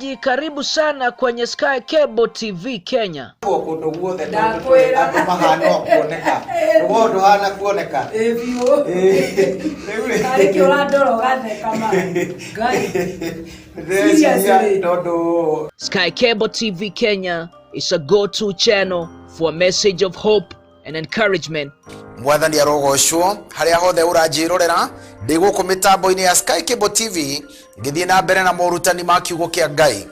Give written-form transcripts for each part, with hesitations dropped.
Karibu sana kwenye Sky Cable TV Kenya. Kundu guothe andu mahana kuoneka rugo nduhana kuoneka biũ arĩ kĩ ũrandora ũgatheka ma Ngai. Ndĩreciria tondu Sky Cable TV Kenya is a go-to channel for a message of hope and encouragement. Mwathani arogocwo haria hothe uranjirorera ndi guku mitambo-ini ya Sky Cable TV ngithie na mbere na morutani ma kiugo kia Ngai.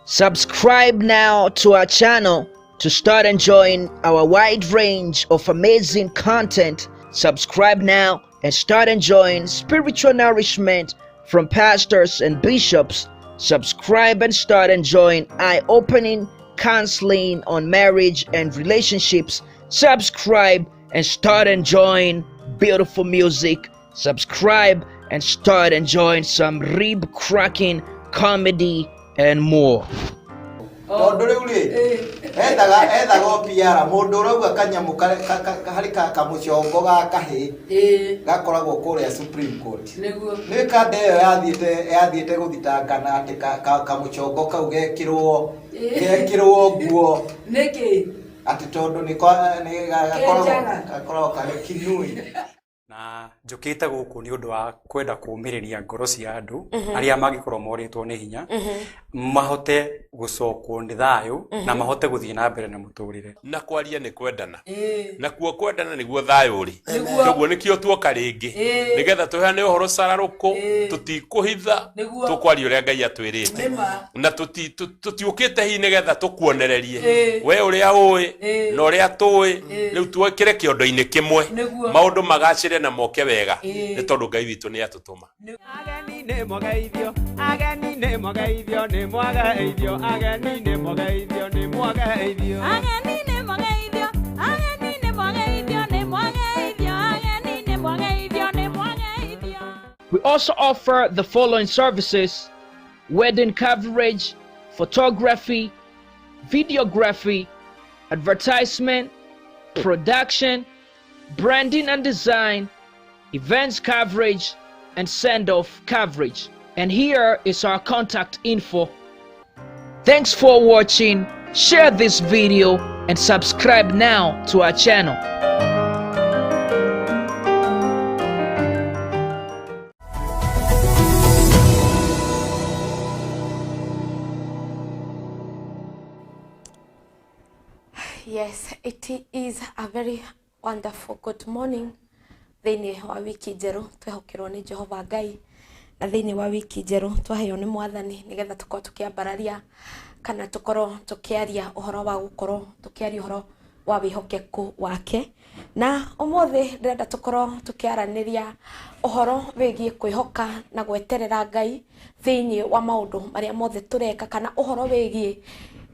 Subscribe now to our channel to start enjoying our wide range of amazing content. Subscribe now and start enjoying spiritual nourishment from pastors and bishops. Subscribe and start enjoying eye-opening counseling on marriage and relationships. Subscribe and start enjoying beautiful music. Subscribe and start enjoying some rib-cracking comedy and more. Tondu riu ri ethaga o PR mundu urauga kanyamu hari kamucongo ga kahi gakoragwo kuria Supreme Court. Niguo ni kanda iyo yathiete guthitangana ati kamucongo kau gekirwo nguo niki ati tondu ni gakoragwo kari kinui. Na njũkĩte gũkũ nĩ ũndũ wa kwenda kũũmĩrĩria ngoro cia andũ arĩa mangĩkorwo morĩtwo nĩ hinya mahote gũcokwo nĩ thayũ na mahote gũthiĩ na mbere na mũtũrĩre. Na kwaria nĩ kwendana na kuo kwendana nĩguo thayũ ũrĩ, koguo nĩkĩo tuoka rĩngĩ nĩgetha tũheane ũhoro cararũkũ, tũtikũhitha, tũkwaria ũrĩa Ngai atwĩrĩte na tũtiũkĩte hihi nĩgetha tũkuonererie we ũrĩa ũĩ na ũrĩa tũĩ, rĩu twĩkĩre kĩondo-inĩ kĩmwe maũndũ magacĩre na moke wega nĩ tondũ Ngai witũ nĩ atũtũma. Ageni nĩ mwageithio, ageni nĩ mwageithio, nĩ mwageithio, ageni nĩ mwageithio, nĩ mwageithio. Ageni nĩ mwageithio, ageni nĩ mwageithio, nĩ mwageithio, ageni nĩ mwageithio, nĩ mwageithio. We also offer the following services: wedding coverage, photography, videography, advertisement, production, branding and design, events coverage, and send-off coverage. And here is our contact info. Thanks for watching. Share this video and subscribe now to our channel. Yes, it is a very wonderful good morning. Thĩinĩ wa wiki njerũ twehokirwo nĩ Jehova Ngai, na thĩinĩ wa wiki njerũ twaheo nĩ Mwathani nĩgetha tũkorwo tũkĩambararia kana tũkorwo tũkĩaria ũhoro wa gũkorwo tũkĩaria ũhoro wa wĩhokeku wake. Na ũmũthĩ ndĩrenda tũkorwo tũkĩaranĩria ũhoro wĩgiĩ kwĩhoka na gweterera Ngai thĩinĩ wa maũndũ marĩa mothe tũreka, kana ũhoro wĩgiĩ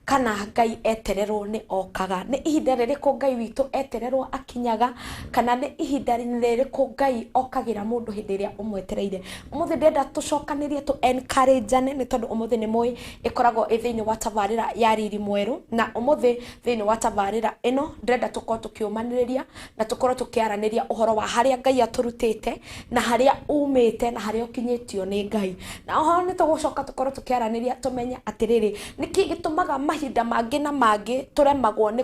kana Ngai etererwo nĩ okaga, nĩ ihinda rĩrĩkũ Ngai witũ etererwo akinyaga, kana nĩ ihinda rĩrĩkũ Ngai okagĩra mũndũ hĩndĩ ĩrĩa ũmwetereire. Ũmũthĩ ndĩrenda tũcokanĩrie tũ encourage-ane, nĩ tondũ ũmũthĩ nĩ mũĩ ĩkoragwo ĩ thĩinĩ wa tabarĩra ya Riri Mwerũ, na ũmũthĩ thĩinĩ wa tabarĩra ĩno ndĩrenda tũkorwo tũkĩũmanĩrĩria na tũkorwo tũkĩaranĩria ũhoro wa harĩa Ngai atũrutĩte na harĩa umĩte na harĩa ũkinyĩtio nĩ Ngai. Na oho nĩ tũgũcoka tũkorwo tũkĩaranĩria tũmenye atĩrĩrĩ, nĩkĩ gĩtũmaga mahinda mangĩ na mangĩ tũremagwo nĩ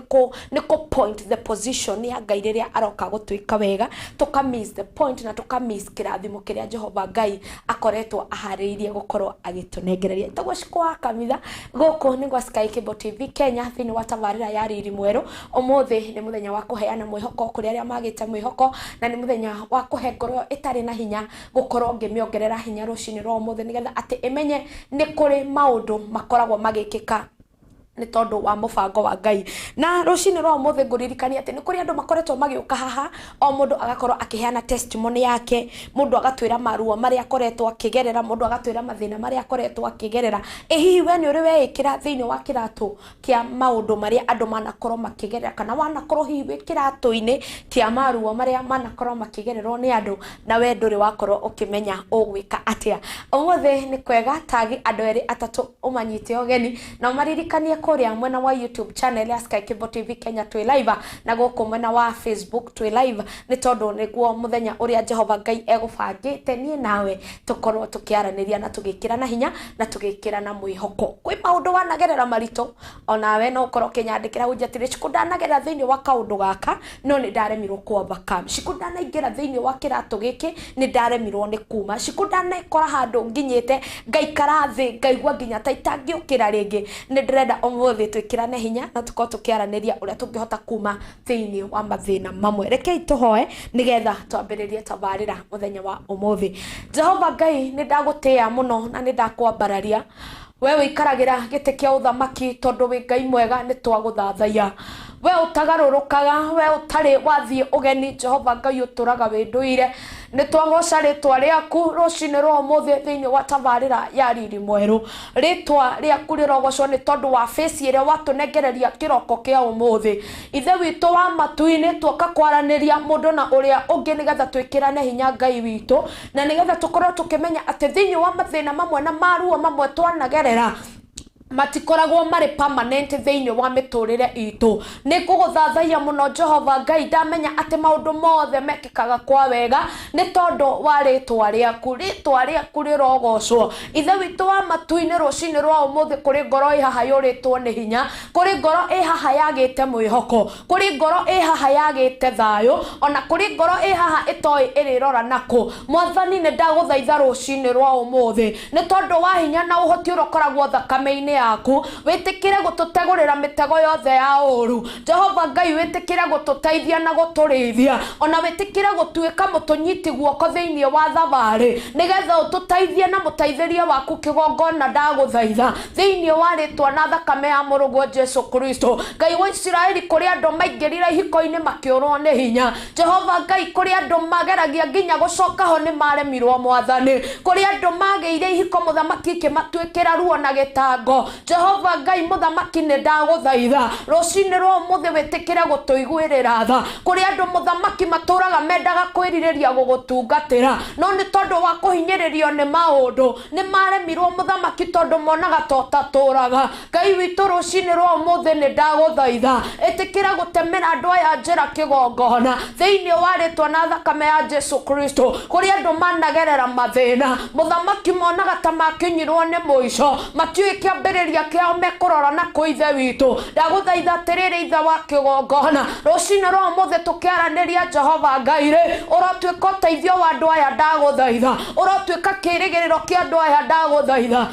kũ point the position ya Ngai rĩrĩa aroka gũtwĩka wega, tũka miss the point na tũka miss kĩrathimo kĩrĩa Jehova Ngai akoretwo aharĩirie gũkorwo agĩtũnengereria. Tũguo Cikũ wa Kamitha, gũkũ nĩ gwa Sky Cable TV Kenya thĩinĩ wa tabarĩra ya Riri Mwerũ. Ũmũthĩ nĩ mũthenya wa kũheana mwĩhoko kũrĩ arĩa magĩte mwĩhoko, na nĩ mũthenya wa kũhe ngoro ĩtarĩ na hinya gũkorwo ngĩmĩongerera hinya rũcinĩ rwa ũmũthĩ, nĩgetha atĩ ĩmenye nĩ kũrĩ maũndũ makoragwo magĩkĩka nĩ tondũ wa mũbango wa Ngai. Na rũcinĩ rwa ũmũthĩ ngũririkania atĩ nĩ kũrĩ andũ makoretwo magĩũka haha, o mũndũ agakorwo akĩheana testimony yake, mũndũ agatwĩra maruo marĩa akoretwo akĩgerera, mũndũ agatwĩra mathĩna marĩa akoretwo akĩgerera. Ĩ hihi we nĩ ũrĩ weĩkĩra thĩinĩ wa kĩratũ kĩa maũndũ marĩa andũ manakorwo makĩgerera, kana wanakorwo hihi wĩ kĩratũ-inĩ kĩa maruo marĩa manakorwo makĩgererwo nĩ andũ, na we ndũrĩ wakorwo ũkĩmenya ũgwĩka atĩa. Ũmũthĩ nĩ kwega tagi andũ erĩ atatũ ũmanyite ũgeni na ũmaririkanie Kũrĩa mwena wa YouTube channel ya Sky Cable TV Kenya twĩ live, na gũkũ mwena wa Facebook twĩ live, nĩ tondũ nĩguo mũthenya ũrĩa Jehova Ngai egũbangĩte niĩ nawe tũkorwo tũkĩaranĩria na tũgĩkĩrana hinya na tũgĩkĩrana mwĩhoko. Kwĩ maũndũ wanagerera maritũ, onawe no ũkorwo ũkĩnyandĩkĩra hunjia atĩrĩ, Shiko ndanagerera thĩinĩ wa kaũndũ gaka no nĩ ndaremirwo ku overcome, Shiko ndanaingĩra thĩinĩ wa kĩratũ gĩkĩ nĩ ndaremirwo nĩ kuma, Shiko ndanekora handũ nginyĩte ngaikara thĩ ngaigua nginya ta itangĩũkĩra rĩngĩ. Nĩ ndĩrenda ũmũthĩ twĩkĩrane hinya na tũkorwo tũkĩaranĩria ũrĩa tũngĩhota kuma thĩinĩ wa mathĩna mamwe. Rekei tũhoe nĩgetha twambĩrĩrie tabarĩra mũthenya wa ũmũthĩ. Jehova Ngai, nĩ ndagũtĩĩa mũno na nĩ ndakwambararia. We wĩikaragĩra gĩtĩ kĩa ũthamaki tondũ wĩ Ngai mwega, nĩ twagũthathaiya. We ũtagarũrũkaga, we ũtarĩ wathiĩ ũgeni, Jehova Ngai ũtũraga wĩ ndũire. Nĩ twagoca rĩtwa rĩaku rũcinĩ rwa ũmũthĩ thĩinĩ wa tabarĩra ya Riri Mwerũ. Rĩtwa rĩaku rĩrogocwo nĩ tondũ wa face ĩrĩa watũnengereria kĩroko kĩa ũmũthĩ. Ithe witũ wa matu-inĩ, tuoka kwaranĩria mũndũ na ũrĩa ũngĩ nĩgetha twĩkĩrane hinya Ngai witũ, na nĩgetha tũkorwo tũkĩmenya atĩ thĩinĩ wa mathĩna mamwe na maruo mamwe twanagerera matikoragwo marĩ permanent thĩinĩ wa mĩtũrĩre itũ. Nĩ ngũgũthathaiya mũno Jehova Ngai, ndamenya atĩ maũndũ mothe mekĩkaga kwa wega nĩ tondũ wa rĩtwa rĩaku. Rĩtwa rĩaku rĩrogocwo. Ithe witũ wa matu-inĩ, rũcinĩ rwa ũmũthĩ kũrĩ ngoro ĩ haha yũrĩtwo nĩ hinya, kũrĩ ngoro ĩ haha yagĩte mwĩhoko, kũrĩ ngoro ĩ haha yagĩte thayũ, ona kũrĩ ngoro ĩ haha ĩtoĩ ĩrĩrora nakũ. Mwathani, nĩ ndagũthaitha rũcinĩ rwa ũmũthĩ nĩ tondũ wa hinya na ũhoti ũrĩa ũkoragwo thakame-inĩ yaku, wĩtĩkĩre gũtũtegũrĩra mĩtego yothe ya ũru. Jehova Ngai, wĩtĩkĩre gũtũteithia na gũtũrĩithia, ona wĩtĩkĩre gũtuĩka mũtũnyiti guoko thĩinĩ wa thabarĩ, nĩgetha ũtũteithie na mũteithĩrie waku kĩgongona. Ndagũthaitha thĩinĩ wa rĩtwa na thakame ya mũrũguo Jesu Kristo. Ngai wa Isiraeli, kũrĩ andũ maingĩrire ihiko-inĩ makĩũrwo nĩ hinya. Jehova Ngai, kũrĩ andũ mageragia nginya gũcoka ho nĩ maremirwo. Mwathani, kũrĩ andũ magĩire ihiko mũthamaki ikĩmatuĩkĩra ruo na gĩtango. Jehova Ngai mũthamaki, nĩ ndagũthaitha rũcinĩ rwa ũmũthĩ wĩtĩkĩre gũtũiguĩrĩra tha. Kũrĩ andũ mũthamaki matũraga mendaga kwĩrirĩria gũgũtungatĩra, no nĩ tondũ wa kũhinyĩrĩrio nĩ maũndũ nĩ maremirwo mũthamaki, tondũ monaga ta ũtatũraga. Ngai witũ, rũcinĩ rwa ũmũthĩ nĩ ndagũthaitha ĩtĩkĩra gũtemera andũ aya njĩra kĩgongona thĩinĩ wa rĩtwa na thakame ya Jesu Kristo. Kũrĩ andũ managerera mathĩna mũthamaki monaga ta makinyirwo nĩ mũico, matiũĩ kĩambĩrĩria kĩao mekũrora na kũ. Ithe witũ, ndagũthaitha atĩrĩrĩ, ithe wa kĩgongona, rũcinĩ rwa ũmũthĩ tũkĩaranĩria, Jehova Ngai rĩ, ũrotuĩka ũteithio wa andũ aya, ndagũthaitha. Ũrotuĩka kĩĩrĩgĩrĩro kĩa andũ aya, ndagũthaitha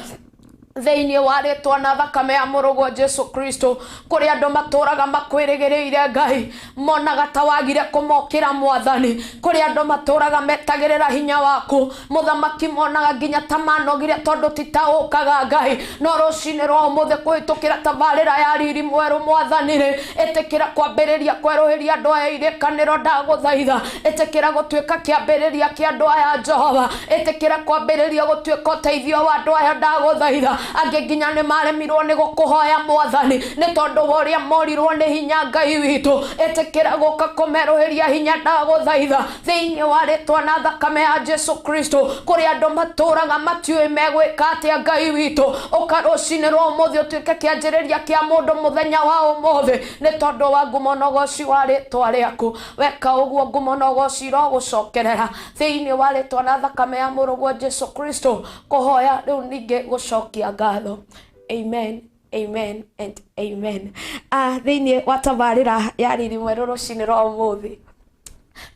thĩinĩ wa rĩtwa na thakame ya mũrũguo Jesu Kristo. Kũrĩ andũ matũraga makwĩrĩgĩrĩire Ngai, monaga ta wagire kũmokĩra. Mwathani, kũrĩ andũ matũraga metagĩrĩra hinya waku mũthamaki, monaga nginya ta manogire tondũ ti ta ũkaga Ngai. No rũcinĩ rwa ũmũthĩ kũhĩtũkĩra tabarĩra ya Riri Mwerũ, Mwathani rĩ, ĩtĩkĩra kwambĩrĩria kwerũhĩria andũ aya irĩkanĩro, ndagũthaitha. Ĩtĩkĩra gũtuĩka kĩambĩrĩria kĩa andũ aya, Jehova. Ĩtĩkĩra kwambĩrĩria gũtuĩka ũteithio wa andũ aya, ndagũthaitha. Angĩ nginya nĩ maremirwo nĩ gũkũhoya, Mwathani, nĩ tondũ wa ũrĩa morirwo nĩ hinya. Ngai witũ, ĩtĩkĩra gũka kũmerũhĩria hinya, ndagũthaitha thĩinĩ wa rĩtwa na thakame ya Jesu Kristo. Kũrĩ andũ matũraga matiũĩ megwĩka atĩa. Ngai witũ, ũka rũcinĩ rwa ũmũthĩ ũtuĩke kĩanjĩrĩria kĩa mũndũ mũthenya wa ũmũthĩ, nĩ tondũ wa ngumo na ũgoci wa rĩtwa rĩaku. Weka ũguo, ngumo na ũgoci irogũcokerera thĩinĩ wa rĩtwa na thakame ya mũrũguo Jesu Kristo. Kũhoya rĩu ningĩ gũcokia ngatho. Amen, amen and amen. Thĩinĩ wa tabarĩra ya Riri Mwerũ rũcinĩ rwa ũmũthĩ,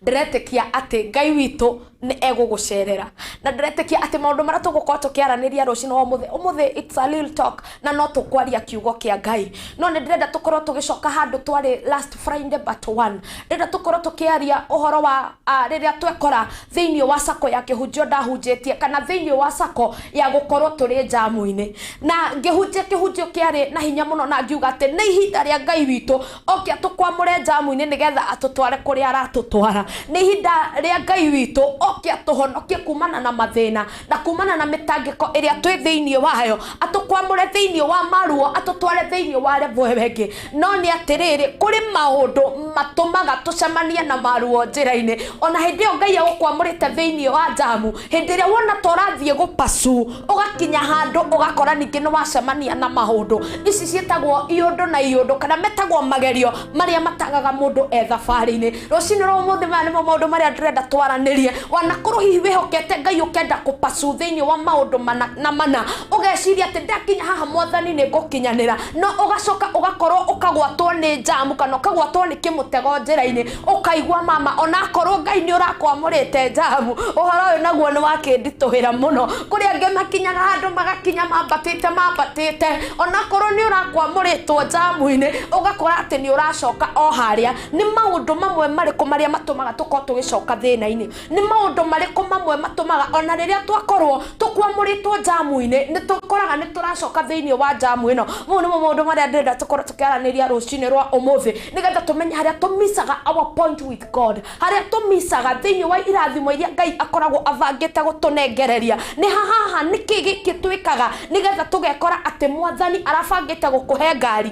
ndĩretĩkia atĩ Ngai witũ nĩ egũgũcerera, na ndĩretĩkia atĩ maũndũ marĩa tũgũkorwo tũkĩaranĩria rũcinĩ rwa ũmũthĩ, ũmũthĩ it's a real talk, na no tũkwaria kiugo kĩa Ngai. No nĩ ndĩrenda tũkorwo tũgĩcoka handũ twarĩ last Friday but one. Ndĩrenda tũkorwo tũkĩaria ũhoro wa rĩrĩa twekora thĩinĩ wa sako ya kĩhunjio ndahunjĩtie, kana thĩinĩ wa sako ya gũkorwo tũrĩ njamu-inĩ. Na ngĩhunjia kĩhunjio kĩarĩ na hinya mũno, na ngiuga atĩ nĩ ihinda rĩa Ngai witũ oke atũkwamũre njamu-inĩ nĩgetha atũtware kũrĩa aratũtwara. Nĩ ihinda rĩa Ngai witũ oke atũhonokie kumana na mathĩna na kumana na mĩtangĩko ĩrĩa twĩ thĩinĩ wayo, atũkwamũre thĩinĩ wa maruo, atũtware thĩinĩ wa level ĩyo ĩngĩ. No nĩ atĩrĩrĩ, kũrĩ maũndũ matũmaga tũcemanie na maruo njĩra-inĩ. Ona hĩndĩ ĩyo Ngai agũkwamũrĩte thĩinĩ wa njamu, hĩndĩ ĩrĩa wona ta ũrathiĩ gũpacu, ũgakinya handũ ũgakora ningĩ nĩ wacemania na maũndũ. Ici ciĩtagwo iũndũ na iũndũ, kana metagwo magerio marĩa matagaga mũndũ e thabarĩ-inĩ. Rũcinĩ rwa ũmũthĩ maya nĩmo maũndũ marĩa ndĩrenda twaranĩrie. Wanakorwo hihi wĩhokete Ngai ũkenda kũpacu thĩinĩ wa maũndũ mana na mana, ũgeciria atĩ ndakinya haha mwathani nĩ ngũkinyanĩra, no ũgacoka ũgakorwo ũkagwatwo nĩ njamu kana ũkagwatwo nĩ kĩmũtego njĩra-inĩ, ũkaigua mama onakorwo Ngai nĩ ũrakwamũrĩte njamu, ũhoro ũyũ naguo nĩ wakĩnditũhĩra mũno. Kũrĩ angĩ makinyaga handũ magakinya mambatĩte mambatĩte, onakorwo nĩ ũrakwamũrĩtwo njamu-inĩ, ũgakora atĩ nĩ ũracoka o harĩa. Nĩ maũndũ mamwe marĩkũ marĩa matũmaga tũkorwo tũgĩcoka thĩna-inĩ? Nĩ maũndũ marĩkũ mamwe matũmaga ona rĩrĩa twakorwo tũkwamũrĩtwo njamu-inĩ nĩ tũkoraga nĩ tũracoka thĩinĩ wa njamu ĩno? Mau nĩmo maũndũ marĩa ndĩrenda tũkorwo tũkĩaranĩria rũcinĩ rwa ũmũthĩ, nĩgetha tũmenye harĩa tũmicaga our point with God, harĩa tũmicaga thĩinĩ wa irathimo iria Ngai akoragwo abangĩte gũtũnengereria. Nĩ haha nĩkĩ gĩkĩ twĩkaga nĩgetha tũgekora atĩ mwathani arabangĩte gũkũhe ngari,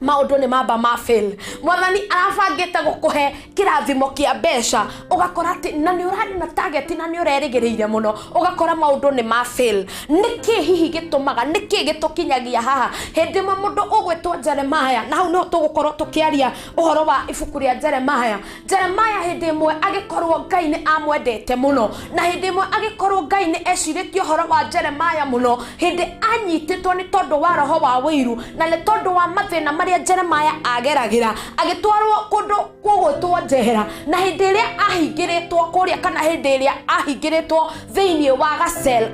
maũndũ nĩ mamba ma fail. Mwathani arabangĩte gũkũhe kĩrathimo kĩa mbeca, ũgakora atĩ na nĩ ũrarĩ na target na nĩ ũrerĩgĩrĩire mũno, ũgakora maũndũ nĩ ma fail. Nĩkĩ hihi gĩtũmaga, nĩkĩ gĩtũkinyagia haha? Hĩndĩ ĩmwe mũndũ ũgwĩtwo Jeremiah, na hau nĩho tũgũkorwo tũkĩaria ũhoro wa ibuku rĩa Jeremiah. Jeremiah hĩndĩ ĩmwe agĩkorwo Ngai nĩ amwendete mũno, na hĩndĩ ĩmwe agĩkorwo Ngai nĩ ecirĩtie ũhoro wa Jeremiah mũno, hĩndĩ anyitĩtwo nĩ tondũ wa roho wa wĩiru na nĩ tondũ wa mathĩna marĩa Jeremiah ageragĩra, agĩtwarwo kũndũ gũgwĩtwo njehera. Na hĩndĩ ĩrĩa ahingĩrĩtwo kũrĩa, kana hĩndĩ ĩrĩa ahingĩrĩtwo thĩinĩ wa gacel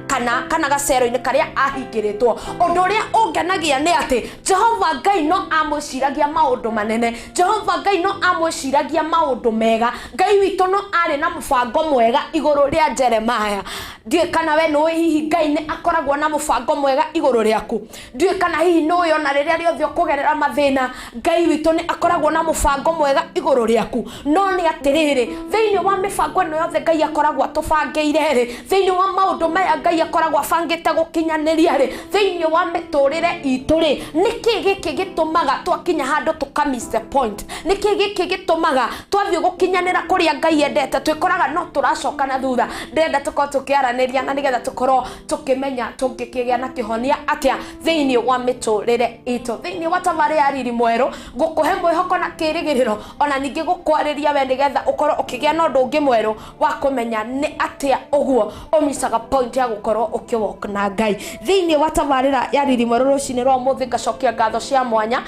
kana gacero-inĩ karĩa ahingĩrĩtwo, ũndũ ũrĩa ũngenagia nĩ atĩ Jehova Ngai no amwĩciragia maũndũ manene, Jehova Ngai no amwĩciragia maũndũ mega. Ngai witũ no arĩ na mũbango mwega igũrũ rĩa Jeremiah. Ndiũĩ kana we nĩũĩ hihi Ngai nĩ akoragwo na mũbango mwega igũrũ rĩaku. Ndiũĩ kana hihi nĩũĩ ona rĩrĩa rĩothe ũkũgerera mathĩna, Ngai witũ nĩ akoragwo na mũbango mwega igũrũ rĩaku. No nĩ atĩrĩrĩ, thĩinĩ wa mĩbango ĩno yothe Ngai akoragwo atũbangĩire rĩ, thĩinĩ wa maũndũ maya Ngai akoragwo abangĩte gũkinyanĩria rĩ, thĩinĩ wa mĩtũrĩre itũ rĩ, nĩkĩ gĩkĩ gĩtũmaga twakinya handũ tũka miss the point? Nĩkĩ gĩkĩ gĩtũmaga twathiĩ gũkinyanĩra kũrĩa Ngai endete twĩkoraga no tũracoka na thutha? Ndĩrenda tũkorwo tũkĩaranĩria na nĩgetha tũkorwo tũkĩmenya tũngĩkĩgĩa na kĩhonia atĩa thĩinĩ wa mĩtũrĩre itũ. Thĩinĩ wa tabarĩ ya Riri Mwerũ, ngũkũhe mwĩhoko na kĩrĩgĩrĩro, ona ningĩ gũkwarĩria we nĩgetha ũkorwo ũkĩgĩa na ũndũ ũngĩ mwerũ wa kũmenya nĩ atĩa ũguo ũmicaga point ya gũkorwo ũkĩwalk na Ngai. Thĩinĩ wa tabarĩra ya Riri Mwerũ rũcinĩ rwa ũmũthĩ, ngacokia ngatho cia mwanya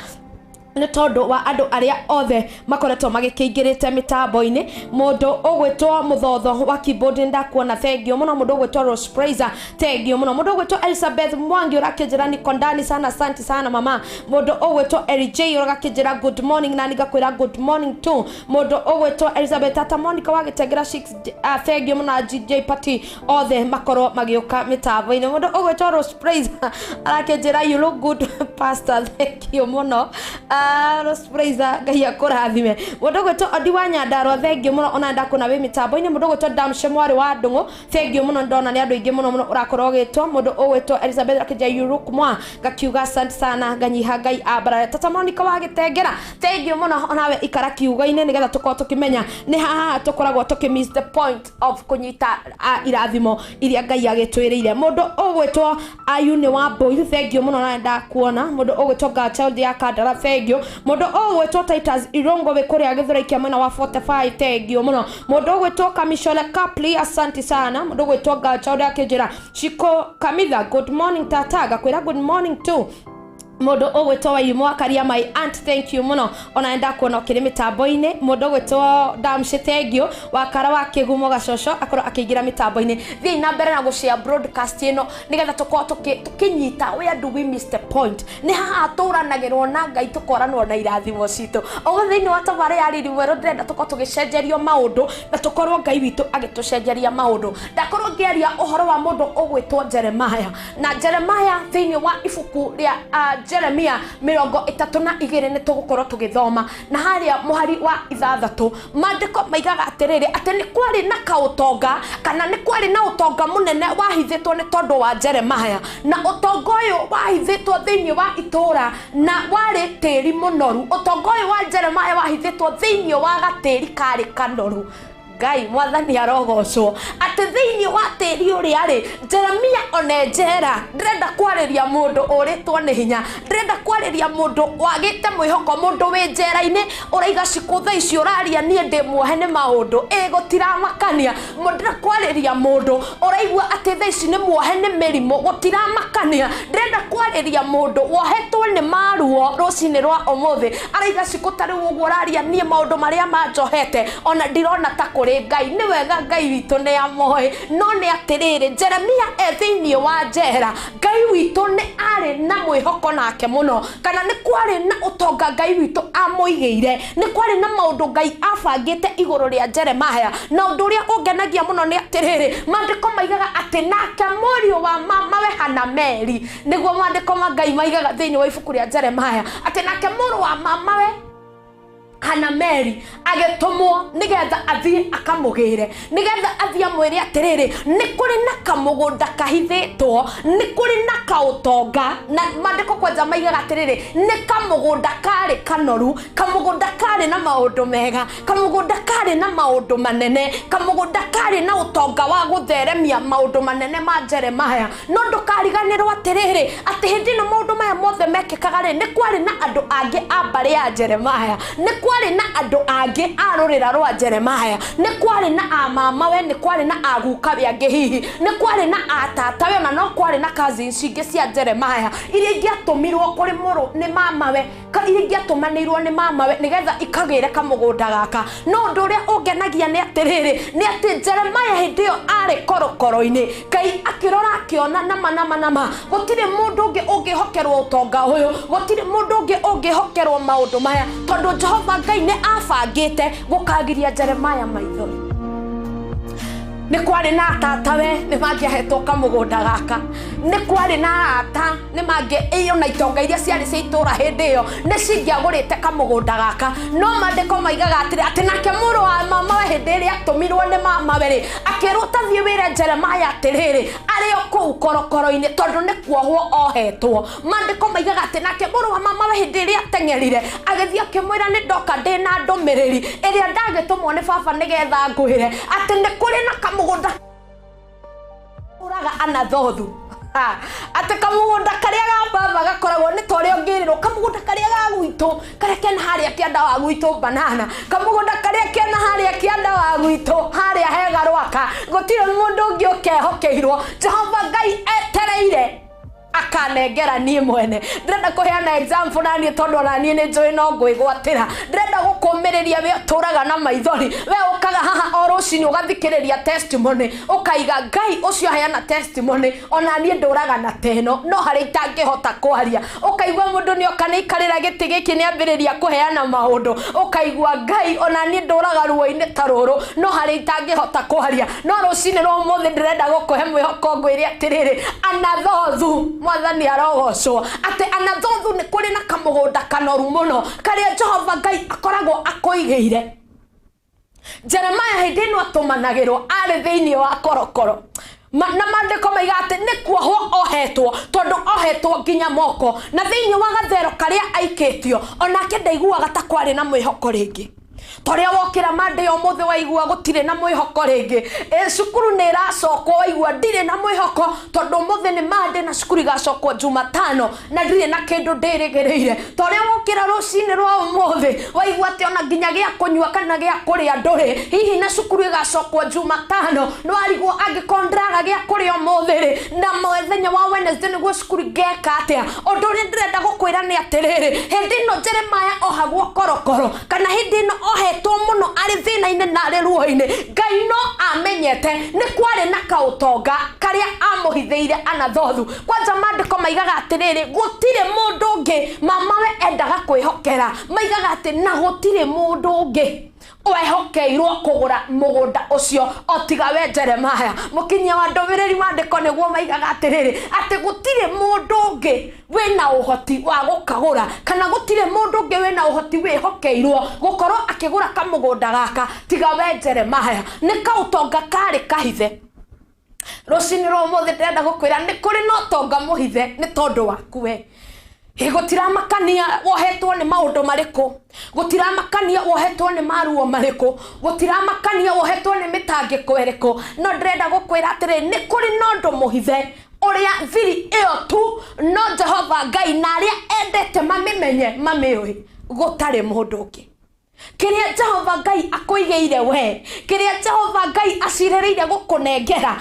nĩ tondũ wa andũ arĩa othe makoretwo magĩkĩingĩrĩte mĩtambo-inĩ. Mũndũ ũgwĩtwo Mũthotho wa keyboard nĩ ndakuona, thengiũ mũno. Mũndũ ũgwĩtwo Rose Praiser, thengiũ mũno. Mũndũ ũgwĩtwo Elizabeth Mwangi ũrakĩnjĩra niko ndani sana, asante sana mama. Mũndũ ũgwĩtwo Eri J ũgakĩnjĩra good morning, na ngakwĩra good morning too. Mũndũ ũgwĩtwo Elizabeth Tata Monica wa Gĩtengera 6, thengiũ mũno. GJ Party othe makorwo magĩũka mĩtambo-inĩ. Mũndũ ũgwĩtwo Rose Praiser arakĩnjĩra you look good pastor, thank you mũno. Rose Praiser, Ngai akũrathime. Mũndũ ũgwĩtwo Odi wa Nyandarua, thengiũ mũno, ona ndakũna wĩ mĩtambo-inĩ. Mũndũ ũgwĩtwo Damshe mwarĩ wa Ndũng'ũ, thengiũ mũno, ndona nĩ andũ aingĩ mũno mũno ũrakorwo ũgĩtwo. Mũndũ ũgwĩtwo Elizabeth akĩnjĩra you look mwa, ngakiuga asante sana, nganyiha Ngai ambarare. Tata Monica wa Gĩtengera, thengiũ mũno, onawe ikara kiugo-inĩ nĩgetha tũkorwo tũkĩmenya nĩ haha tũkoragwo tũkĩ miss the point of kũnyita irathimo iria Ngai agĩtwĩrĩire. Mũndũ ũgwĩtwo Ayuni wa Mbũi, thengiũ mũno, na ndakuona. Mũndũ ũgwĩtwo Girl ya Kandara, thengiũ. Mũndũ ũgwĩtwo Titus Irongo wĩ kũrĩa Gĩthũrai kĩa mwena wa 45, thengiũ mũno. Mũndũ ũgwĩtwo Kamishole Kapli, asante sana. Mũndũ ũgwĩtwo Girl Child akĩnjĩra Shiko Kamitha, good morning tata, ngakwĩra good morning too. Mũndũ ũgwĩtwo Waimũ Akaria, my aunt, thank you mũno, ona ndakuona ũkĩrĩ mĩtambo-inĩ. Mũndũ ũgwĩtwo Damshi, thank you. Wakara wa Kĩgumo Gacoco akorwo akĩingĩra mĩtambo-inĩ. Thiĩ na mbere na gũshare broadcast ĩno nĩgetha tũkorwo tũkĩnyita where do we miss the point. Nĩ haha tũranagĩrwo na Ngai, tũkoranwo na irathimo citũ. Ũguo thĩinĩ wa tabarĩ ya Riri Mwerũ ndĩrenda tũkorwo tũgĩcenjerio maũndũ na tũkorwo Ngai witũ agĩtũcenjeria maũndũ. Ndakorwo ngĩaria ũhoro wa mũndũ ũgwĩtwo Jeremiah, na Jeremiah thĩinĩ wa ibuku rĩa Jeremia 32 nĩ tũgũkorwo tũgĩthoma na harĩa mũhari wa 6 maandĩko maigaga atĩrĩrĩ atĩ nĩ kwarĩ na kaũtonga kana nĩ kwarĩ na ũtonga mũnene wahithĩtwo nĩ tondũ wa Jeremia na ũtonga ũyũ wahithĩtwo thĩinĩ wa itũũra na warĩ tĩri mũnoru. Ũtonga ũyũ wa Jeremia wahithĩtwo thĩinĩ wa gatĩri karĩ kanoru. Ngai mwathani arogocwo atĩ thĩinĩ wa tĩri ũrĩa rĩ Jeremia one njera. Ndĩrenda kwarĩria mũndũ ũrĩtwo nĩ hinya, ndĩrenda kwarĩria mũndũ wagĩte mwĩhoko, mũndũ wĩ njera-inĩ ũraiga cikũ thaa ici ũraria niĩ ndĩ muohe nĩ maũndũ ĩ gũtiramakania. Ndĩrenda kwarĩria mũndũ ũraigua atĩ thaa ici nĩ muohe nĩ mĩrimũ gũtiramakania. Ndĩrenda kwarĩria mũndũ wohetwo nĩ maruo rũcinĩ rwa ũmũthĩ araiga cikũ ta rĩu ũguo ũraria niĩ maũndũ marĩa manjohete ona ndirona ta kũrĩ Ngai. Nĩ wega Ngai witũ nĩ amoĩ, no nĩ atĩrĩrĩ Jeremia e thĩinĩ wa njera Ngai witũ nĩ arĩ na mwĩhoko nake mũno, kana nĩ kwarĩ na ũtonga Ngai witũ amũigĩire, nĩ kwarĩ na maũndũ Ngai abangĩte igũrũ rĩa Jeremia. Na ũndũ ũrĩa ũngenagia mũno nĩ atĩrĩrĩ maandĩko maigaga atĩ nake mũriũ wa mamawe Hanameli, nĩguo maandĩko ma Ngai maigaga thĩinĩ wa ibuku rĩa Jeremia atĩ nake mũrũ wa mamawe Hanameli agĩtũmwo nĩgetha athiĩ akamũgĩre, nĩgetha athiĩ amwĩre atĩrĩrĩ nĩ kũrĩ na kamũgũnda kahithĩtwo, nĩ kũrĩ na kaũtonga. Na maandĩko kwanja maigaga atĩrĩrĩ nĩ kamũgũnda karĩ kanoru, kamũgũnda karĩ na maũndũ mega, kamũgũnda karĩ na maũndũ manene, kamũgũnda karĩ na ũtonga wa gũtheremia maũndũ manene ma Jeremia. No ndũkariganĩrwo atĩrĩrĩ atĩ hĩndĩ ĩno maũndũ maya mothe mekĩkaga rĩ nĩ kwarĩ na andũ angĩ a mbarĩ ya Jeremia, nĩ kwarĩ na andũ angĩ a rũrĩra rwa Jeremia, nĩ kwarĩ na amamawe, nĩ kwarĩ na agukawe angĩ hihi, nĩ kwarĩ na atatawe, ona no kwarĩ na cousins ingĩ cia Jeremia iria ingĩatũmirwo kũrĩ mũrũ nĩ mamawe, iria ingĩatũmanĩirwo nĩ mamawe nĩgetha ikagĩre kamũgũnda gaka. No ũndũ ũrĩa ũngenagia nĩ atĩrĩrĩ nĩ atĩ Jeremia hĩndĩ ĩyo arĩ korokoro-inĩ Ngai akĩrora akĩona nama nama nama gũtirĩ mũndũ ũngĩ ũngĩhokerwo ũtonga ũyũ, gũtirĩ mũndũ ũngĩ ũngĩhokerwo maũndũ maya, tondũ Jehova Ngai nĩ abangĩte gũkagiria Jeremia maithori. Nĩ kwarĩ na atatawe nĩ mangĩahetwo kamũgũnda gaka, nĩ kwarĩ na arata nĩ mangĩ ĩyo na itonga iria ciarĩ cia itũũra hĩndĩ ĩyo nĩ cingĩagũrĩte kamũgũnda gaka. No maandĩko maigaga atĩrĩ atĩ nake mũrũ wa mamawe hĩndĩ ĩrĩa atũmirwo nĩ mamawe rĩ akĩrwo tathiĩ wĩre Jeremia atĩrĩrĩ arĩ o kũu korokoro-inĩ tondũ nĩ kuohwo ohetwo. Maandĩko maigaga atĩ nake mũrũ wa mamawe hĩndĩ ĩrĩa ateng'erire agĩthiĩ akĩmwĩra nĩ ndoka ndĩ na ndũmĩrĩri ĩrĩa ndagĩtũmwo nĩ baba nĩgetha ngwĩre atĩ nĩ kũrĩ na kamũgũnda ũraga Anathothu, atĩ kamũgũnda karĩa ga baba gakoragwo nĩ ta ũrĩa ũngĩrĩrwo kamũgũnda karĩa ga gwitũ karĩa kena harĩa kĩanda wa gwitũ banana, kamũgũnda karĩa kena harĩa kĩanda wa gwitũ harĩa hega rwaka, gũtirĩ mũndũ ũngĩ ũkehokeirwo. Jehova Ngai etereire akanengera niĩ mwene. Ndĩrenda kũheana example na niĩ tondũ ona niĩ nĩ njũĩ no ngwĩgwatĩra. Ndĩrenda gũkũmĩrĩria we ũtũraga na maithori, we ũkaga haha o rũcinĩ ũgathikĩrĩria testimony ũkaiga Ngai ũcio aheana testimony ona niĩ ndũraga na teno no harĩa itangĩhota kwaria. Ũkaigua mũndũ nĩ oka nĩ aikarĩra gĩtĩ gĩkĩ nĩ ambĩrĩria kũheana maũndũ, ũkaigua Ngai ona niĩ ndũraga ruo-inĩ ta rũrũ no harĩa itangĩhota kwaria. No rũcinĩ rwa ũmũthĩ ndĩrenda gũkũhe mwĩhoko ngwĩre atĩrĩrĩ Anathothu mwathani arogocwo atĩ Anathothu nĩ kũrĩ na kamũgũnda kanoru mũno karĩa Jehova Ngai akoragwo akũigĩire. Jeremia hĩndĩ ĩno atũmanagĩrwo arĩ thĩinĩ wa korokoro na maandĩko maiga atĩ nĩ kuohwo ohetwo tondũ ohetwo nginya moko, na thĩinĩ wa gathero karĩa aikĩtio onake ndaiguaga ta kwarĩ na mwĩhoko rĩngĩ. Torĩa wokĩra Monday ũmũthĩ waigua gũtirĩ na mwĩhoko rĩngĩ, cukuru nĩ ĩracokwo waigua ndirĩ na mwĩhoko tondũ ũmũthĩ nĩ Monday na cukuru igacokwo Jumatano na ndirĩ na kĩndũ ndĩrĩgĩrĩire. Torĩa wokĩra rũcinĩ rwa ũmũthĩ waigua atĩ ona nginya gĩa kũnyua kana gĩa kũrĩa ndũrĩ, hihi na cukuru ĩgacokwo Jumatano nĩwarigwo angĩkorwo ndĩraga gĩa kũrĩa ũmũthĩ rĩ na mũthenya wa Wednesday nĩguo cukuru ngeka atĩa. Ũndũ ũrĩa ndĩrenda gũkwĩra nĩ atĩrĩrĩ hĩndĩ ĩno Jeremia ohagwo korokoro kana hĩndĩ ĩno ohetwo mũno arĩ thĩna-inĩ na arĩ ruo-inĩ, Ngai no amenyete nĩ kwarĩ na kaũtonga karĩa amũhithĩire Anathothu. Kwanja maandĩko maigaga atĩrĩrĩ gũtirĩ mũndũ ũngĩ mamawe endaga kwĩhokera, maigaga atĩ na gũtirĩ mũndũ ũngĩ Wehokeirwo kũgũra mũgũnda ũcio o tiga we Jeremiah. Mũkinyia wa ndũmĩrĩri maandĩko nĩguo maigaga atĩrĩrĩ, atĩ gũtirĩ mũndũ ũngĩ wĩna ũhoti wa gũkagũra, kana gũtirĩ mũndũ ũngĩ wĩna ũhoti wĩhokeirwo gũkorwo akĩgũra kamũgũnda gaka tiga we Jeremiah. Nĩ kaũtonga karĩ kahithe. Rũcinĩ rwa ũmũthĩ ndĩrenda gũkwĩra nĩ kũrĩ na ũtonga mũhithe nĩ tondũ waku we. Ĩ gũtiramakania wohetwo nĩ maũndũ marĩkũ, gũtiramakania wohetwo nĩ maruo marĩkũ, gũtiramakania wohetwo nĩ mĩtangĩko ĩrĩkũ, no ndĩrenda gũkwĩra atĩrĩ, nĩ kũrĩ na ũndũ mũhithe ũrĩa thiri ĩyo tu no Jehova Ngai na arĩa endete mamĩmenye mamĩũĩ, gũtarĩ mũndũ ũngĩ. Kĩrĩa Jehova Ngai akũigĩire we, kĩrĩa Jehova Ngai acirĩrĩire gũkũnengera,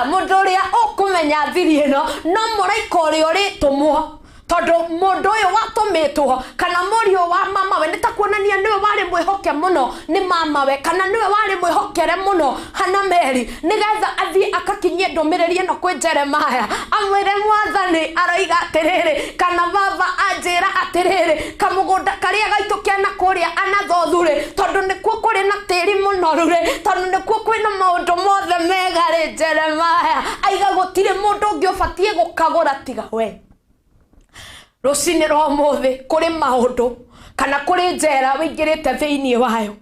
mũndũ ũrĩa ũkũmenya thiri ĩno no mũraika ũrĩa ũrĩtũmwo, tondũ mũndũ ũyũ watũmĩtwo kana mũriũ wa mamawe nĩ ta kuonania nĩwe warĩ mwĩhoke mũno nĩ mamawe, kana nĩwe warĩ mwĩhokere mũno Hanameli, nĩgetha athiĩ akakinyie ndũmĩrĩri ĩno kwĩ Jeremiah, amwĩre mwathani aroiga atĩrĩrĩ, kana baba anjĩra atĩrĩrĩ, kamũgũnda karĩa gaitũ kena kũrĩa Anathothu rĩ, tondũ nĩkuo kũrĩ na tĩri mũnoru rĩ, tondũ nĩkuo kwĩna maũndũ mothe mega rĩ, Jeremiah aiga gũtirĩ mũndũ ũngĩ ũbatiĩ gũkagũra tiga we. Rũcinĩ rwa ũmũthĩ kũrĩ maũndũ kana kũrĩ njera wĩingĩrĩte thĩinĩ wayo,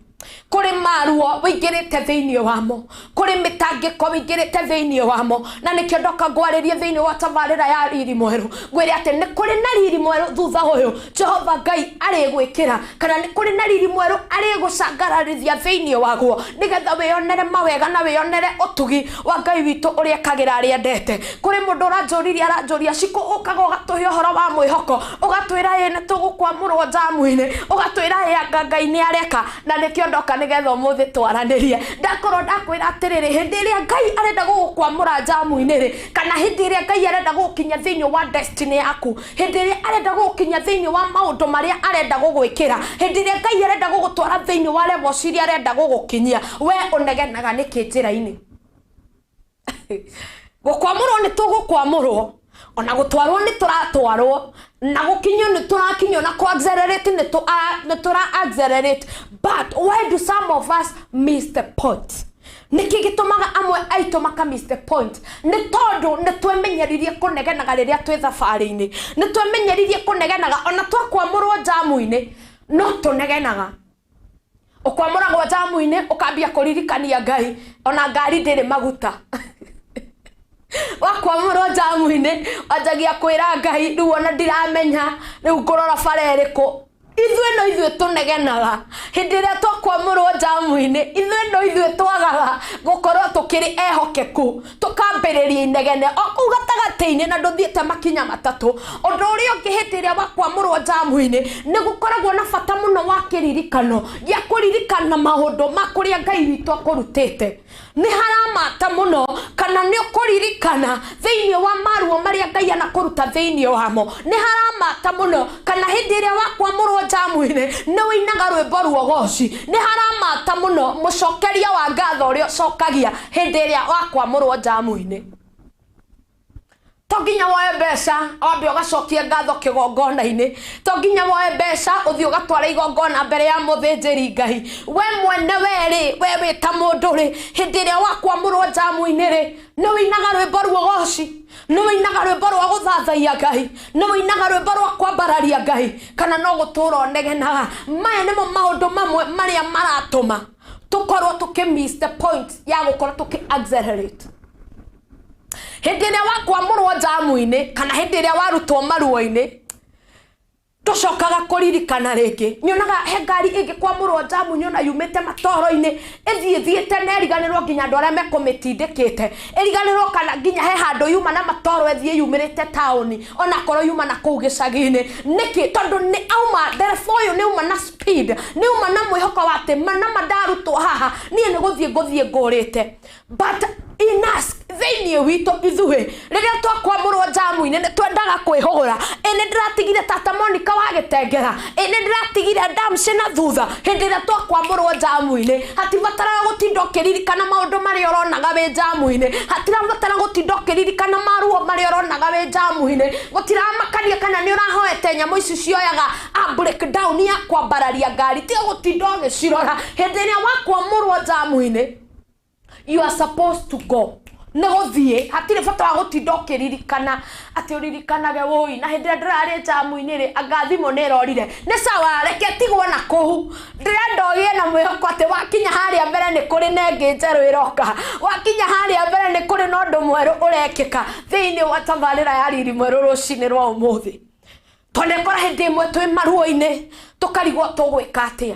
kũrĩ maruo wĩingĩrĩte thĩinĩ wamo, kũrĩ mĩtangĩko wĩingĩrĩte thĩinĩ wamo, na nĩkĩo ndoka ngwarĩrie thĩinĩ wa tabarĩra ya riri mwerũ, ngwĩre atĩ nĩ kũrĩ na riri mwerũ thutha ũyũ Jehova Ngai arĩgwĩkĩra, kana nĩ kũrĩ na riri mwerũ arĩgũcangararithia thĩinĩ waguo, nĩgetha wĩyonere mawega na wĩyonere ũtugi wa Ngai witũ ũrĩa ekagĩra arĩa endete. Kũrĩ mũndũ ũranjũririe, aranjũria, Cikũ, ũkaga ũgatũhe ũhoro wa mwĩhoko, ũgatwĩra ĩ nĩ tũgũkwamũrwo njamu-inĩ, ũgatwĩra ĩ anga Ngai nĩ areka, na nĩkĩo ndoka nĩgetha ũmũthĩ twaranĩrie. Ndakorwo ndakwĩra atĩrĩrĩ, hĩndĩ ĩrĩa Ngai arenda gũgũkwamũra njamu-inĩ rĩ, kana hĩndĩ ĩrĩa Ngai arenda gũgũkinyia thĩinĩ wa destiny yaku, hĩndĩ ĩrĩa arenda gũgũkinyia thĩinĩ wa maũndũ marĩa arenda gũgwĩkĩra, hĩndĩ ĩrĩa Ngai arenda gũgũtwara thĩinĩ wa levels iria arenda gũgũkinyia, we ũnegenaga nĩkĩ njĩra-inĩ? Gũkwamũrwo nĩ tũgũkwamũrwo, ona gũtwarwo nĩ tũratwarwo, na gũkinyio nĩ tũrakinyio, na kũ accelerate nĩ tũra accelerate. But why do some of us miss the point? Nĩkĩ gĩtũmaga amwe aitũ maka miss the point? Nĩ tondũ nĩ twemenyeririe kũnegenaga rĩrĩa twĩ thabarĩ-inĩ, nĩ twemenyeririe kũnegenaga ona twakwamũrwo njamu-inĩ, no tũnegenaga. Ũkwamũragwo njamu-inĩ ũkambia kũririkania Ngai ona ngari ndĩrĩ maguta. Wakwamũrwo njamu-inĩ wanjagia kwĩra Ngai rĩu ona ndiramenya rĩu ngũrora bara ĩrĩkũ. Ithuĩ no ithuĩ tũnegenaga hĩndĩ ĩrĩa twakwamũrwo njamu-inĩ, ithuĩ no ithuĩ twagaga gũkorwo tũkĩrĩ ehokeku, tũkambĩrĩria inegene o kũu gatagatĩ-inĩ na ndũthiĩte makinya matatũ. Ũndũ ũrĩa ũngĩ hĩndĩ ĩrĩa wakwamũrwo njamu-inĩ nĩ gũkoragwo na bata mũno wa kĩririkano gĩa kũririkana maũndũ ma kũrĩa Ngai witũ akũrutĩte. Nĩ haramata mũno kana nĩ ũkũririkana thĩinĩ wa maruo marĩa Ngai anakũruta thĩinĩ wamo. Nĩ haramata mũno kana hĩndĩ ĩrĩa wakwamũrwo njamu-inĩ nĩ ũinaga rwĩmbo rwa ũgoci. Nĩ haramata mũno mũcokeria wa ngatho ũrĩa ũcokagia hĩndĩ ĩrĩa wakwamũrwo njamu-inĩ. To nginya woe mbeca wambe ũgacokie ngatho kĩgongona-inĩ, to nginya woe mbeca ũthiĩ ũgatware igongona mbere ya mũthĩnjĩri Ngai. We mwene we rĩ, we wĩ ta mũndũ rĩ, hĩndĩ ĩrĩa wakwamũrwo njamu-inĩ rĩ, nĩ ũinaga rwĩmbo rwa ũgoci, nĩ ũinaga rwĩmbo rwa gũthathaiya Ngai, nĩ ũinaga rwĩmbo rwa kwambararia Ngai, kana no gũtũra ũnegenaga. Maya nĩmo maũndũ mamwe marĩa maratũma tũkorwo tũkĩ miss the point ya gũkorwo tũkĩ accelerate. Hĩndĩ ĩrĩa wakwamũrwo njamu-inĩ kana hĩndĩ ĩrĩa warutwo maruo-inĩ, tũcokaga kũririkana rĩngĩ. Nyonaga he ngari ĩngĩkwamũrwo njamu-inĩ ona yumĩte matoro-inĩ, ĩthiĩ ĩthiĩte na ĩriganĩrwo nginya andũ arĩa mekũmĩtindĩkĩte, ĩriganĩrwo kana nginya he handũ yuma na matoro ĩthiĩ yumĩrĩte taũni, onakorwo yuma na kũu gĩcagi-inĩ. Nĩkĩ? Tondũ nĩ auma, ndereba ũyũ nĩ auma na speed, nĩ auma na mwĩhoko wa atĩ mana ma ndarutwo haha, niĩ nĩ gũthiĩ ngũthiĩ ngũrĩte. But in us, Thĩinĩ witũ ithuĩ rĩrĩa twakwamũrwo njamu-inĩ nĩ twendaga kwĩhũgũra. Ĩ nĩ ndĩratigire tata Monica wa gĩtengera, ĩ nĩ ndĩratigire Damshi na thutha. Hĩndĩ ĩrĩa twakwamũrwo njamu-inĩ hatibataraga gũtinda ũkĩririkana maũndũ marĩa ũronaga wĩ njamu-inĩ, hatirabatara gũtinda ũkĩririkana maruo marĩa ũronaga wĩ njamu-inĩ. Gũtiramakania kana nĩ ũrahoete nyamũ ici cioyaga a breakdown ya kwambararia ngari, tiga gũtinda ũgĩcirora. Hĩndĩ ĩrĩa wakwamũrwo njamu-inĩ you are supposed to go, nĩ gũthiĩ, hatirĩ bata wa gũtinda ũkĩririkana atĩ ũririkanage wũi na hĩndĩ ĩrĩa ndĩrarĩ njamu-inĩ rĩ anga thimũ nĩ ĩrorire. Nĩ sawa, reke tigwo na kũu. Ndĩrenda ũgĩe na mwĩhoko atĩ wakinya harĩa mbere nĩ kũrĩ na ĩngĩ njerũ ĩroka, wakinya harĩa mbere nĩ kũrĩ na ũndũ mwerũ ũrekĩka thĩinĩ wa tabarĩra ya Riri Mwerũ rũcinĩ rwa ũmũthĩ. Twanekora hĩndĩ ĩmwe twĩ maruo-inĩ tũkarigwo tũgwĩka atĩa,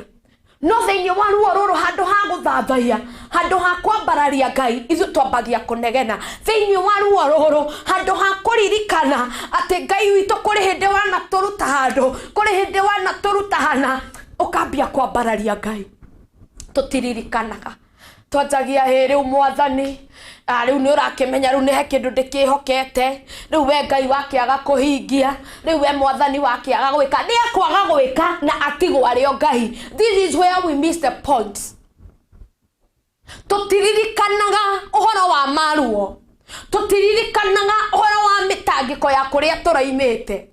no thĩinĩ wa ruo rũrũ handũ ha gũthathaiya, handũ ha kwambararia Ngai, ithuĩ twambagia kũnegena. Thĩinĩ wa ruo rũrũ handũ ha kũririkana atĩ Ngai witũ kũrĩ hĩndĩ wanatũruta handũ, kũrĩ hĩndĩ wanatũruta hana, ũkambia kwambararia Ngai. Tũtiririkanaga, twanjagia hĩ rĩu mwathani, rĩu nĩ ũrakĩmenya, rĩu nĩ he kĩndũ ndĩkĩhokete, rĩu we Ngai wakĩaga kũhingia, rĩu we mwathani wakĩaga gwĩka, nĩ akwaga gwĩka na atigwo arĩ o Ngai. This is where we miss the point. Tũtiririkanaga ũhoro wa maruo, tũtiririkanaga ũhoro wa mĩtangĩko ya kũrĩa tũraimĩte,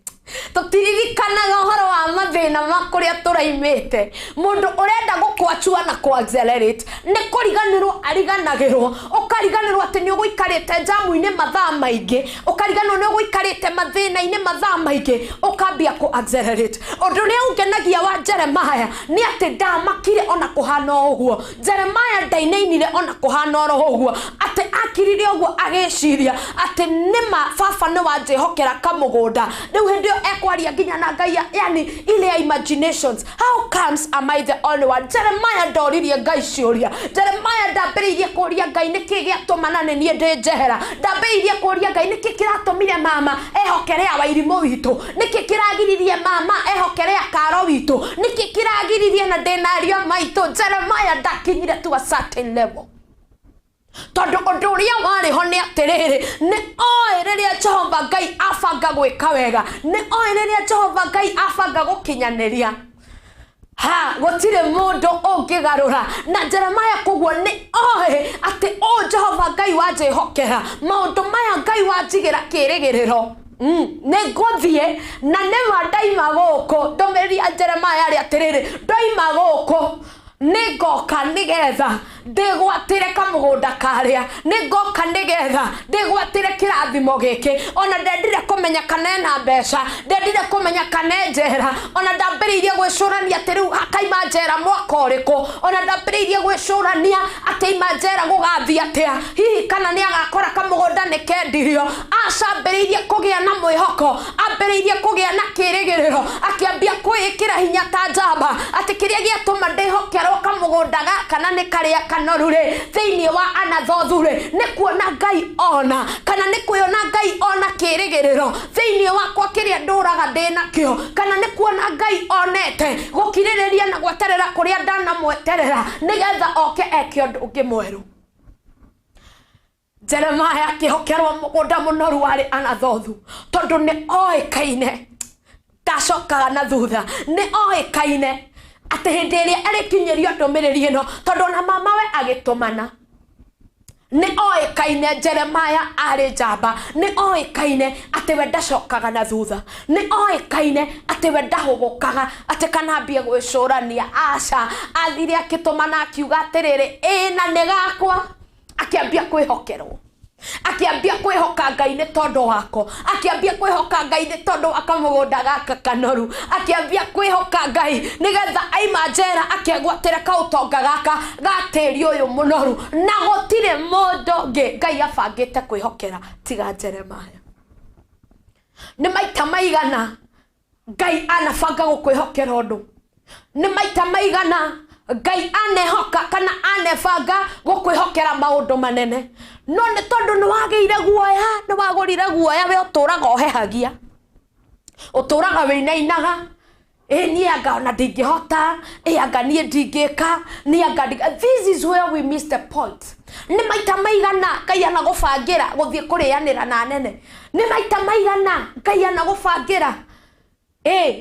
tũtiririkanaga ũhoro wa mathĩna ma kũrĩa tũraimĩte. Mũndũ ũrenda gũkwachua na kũ accelerate nĩ kũriganĩrwo ariganagĩrwo, ũkariganĩrwo atĩ nĩ ũgũikarĩte njamu-inĩ mathaa maingĩ, ũkariganĩrwo nĩ ũgũikarĩte mathĩna-inĩ mathaa maingĩ, ũkambia kũ accelerate. Ũndũ ũrĩa ũngenagia wa Jeremiah nĩ atĩ ndamakire ona kũhana o ũguo. Jeremiah ndainainire ona kũhana oro ũguo, atĩ akirire ũguo agĩciria atĩ nĩma baba nĩ wanjĩhokera kamũgũnda. Rĩu hĩndĩ ĩyo ekwaria nginya na Ngai, yani ile ya imaginations, how comes am I the only one? Jeremiah ndoririe Ngai ciũria, Jeremiah ndambĩrĩirie kũria Ngai nĩkĩ gĩatũma na nĩ niĩ ndĩ njehera, ndambĩrĩirie kũria Ngai nĩkĩ kĩratũmire mama ehokere a wairimũ witũ, nĩkĩ kĩragiririe mama ehokere a karo witũ, nĩkĩ kĩragiririe na ndĩna ariũ maitũ. Jeremiah ndakinyire to a certain level, tondũ ũndũ ũrĩa warĩ ho nĩ atĩrĩrĩ, nĩ oĩ rĩrĩa Jehova Ngai abanga gwĩka wega, nĩ oĩ rĩrĩa Jehova Ngai abanga gũkinyanĩria, ha gũtirĩ mũndũ ũngĩgarũra. Na Jeremiah koguo nĩ oĩ atĩ o Jehova Ngai wanjĩhokera maũndũ maya, Ngai wanjigĩra kĩrĩgĩrĩro, nĩ ngũthiĩ na nĩma ndaima gũkũ. Ndũmĩrĩri ya Jeremiah yarĩ atĩrĩrĩ, ndoima gũkũ nĩ ngoka nĩgetha ndĩgwatĩre kamũgũnda karĩa, nĩ ngoka nĩgetha ndĩgwatĩre kĩrathimo gĩkĩ. Ona ndendire kũmenya kana ena mbeca, ndendire kũmenya kana e njera, ona ndambĩrĩirie gwĩcũrania atĩ rĩu akaima njera mwaka ũrĩkũ, ona ndambĩrĩirie gwĩcũrania atĩ aima njera gũgathiĩ atĩa, hihi kana nĩ agakora kamũgũnda nĩ kendirio. Aca, ambĩrĩirie kũgĩa na mwĩhoko, ambĩrĩirie kũgĩa na kĩrĩgĩrĩro, akĩambia kwĩĩkĩra hinya ta njamba atĩ kĩrĩa gĩatũma ndĩhokerwo kamũgũnda gaka na nĩ karĩa kanoru rĩ thĩinĩ wa Anathothu rĩ, nĩ kuona Ngai ona, kana nĩ kuona Ngai ona kĩrĩgĩrĩro thĩinĩ wakwa kĩrĩa ndũraga ndĩnakĩo, kana nĩ kuona Ngai onete gũkirĩrĩria na gweterera kũrĩa ndanamweterera nĩgetha oke eke ũndũ ũngĩ mwerũ. Jeremiah akĩhokerwo mũgũnda mũnoru warĩ Anathothu tondũ nĩ oĩkaine ndacokaga na thutha, nĩ oĩkaine atĩ hĩndĩ ĩrĩa arĩkinyĩrio ndũmĩrĩri ĩno, tondũ ona mamawe agĩtũmana nĩ oĩkaine Jeremiah arĩ njamba, nĩ oĩkaine atĩ we ndacokaga na thutha, nĩ oĩkaine atĩ we ndahũgũkaga atĩ kana ambie gwĩcũrania. Aca, athire akĩtũmana akiuga atĩrĩrĩ, ĩ na nĩ gakwa, akĩambia kwĩhokerwo, akĩambia kwĩhoka Ngai nĩ tondũ wako, akĩambia kwĩhoka Ngai nĩ tondũ wa kamũgũnda gaka kanoru, akĩambia kwĩhoka Ngai nĩgetha aima njera akegwatĩra kaũtonga gaka ga tĩri ũyũ mũnoru, na gũtirĩ mũndũ ũngĩ Ngai abangĩte kwĩhokera tiga Jeremiah. Nĩ maita maigana Ngai anabanga gũkwĩhokera ũndũ, nĩ maita maigana Ngai anehoka kana anebanga gũkwĩhokera maũndũ manene, no nĩ tondũ nĩ wagĩire guoya, nĩ wagũrire guoya, we ũtũraga ũhehagia, ũtũraga wĩinainaga, ĩ niĩ anga ona ndingĩhota, ĩ anga niĩ ndingĩka, niĩ anga. This is where we miss the point. Nĩ maita maigana Ngai anagũbangĩra gũthiĩ kũrĩanĩra na anene? Nĩ maita maigana Ngai anagũbangĩra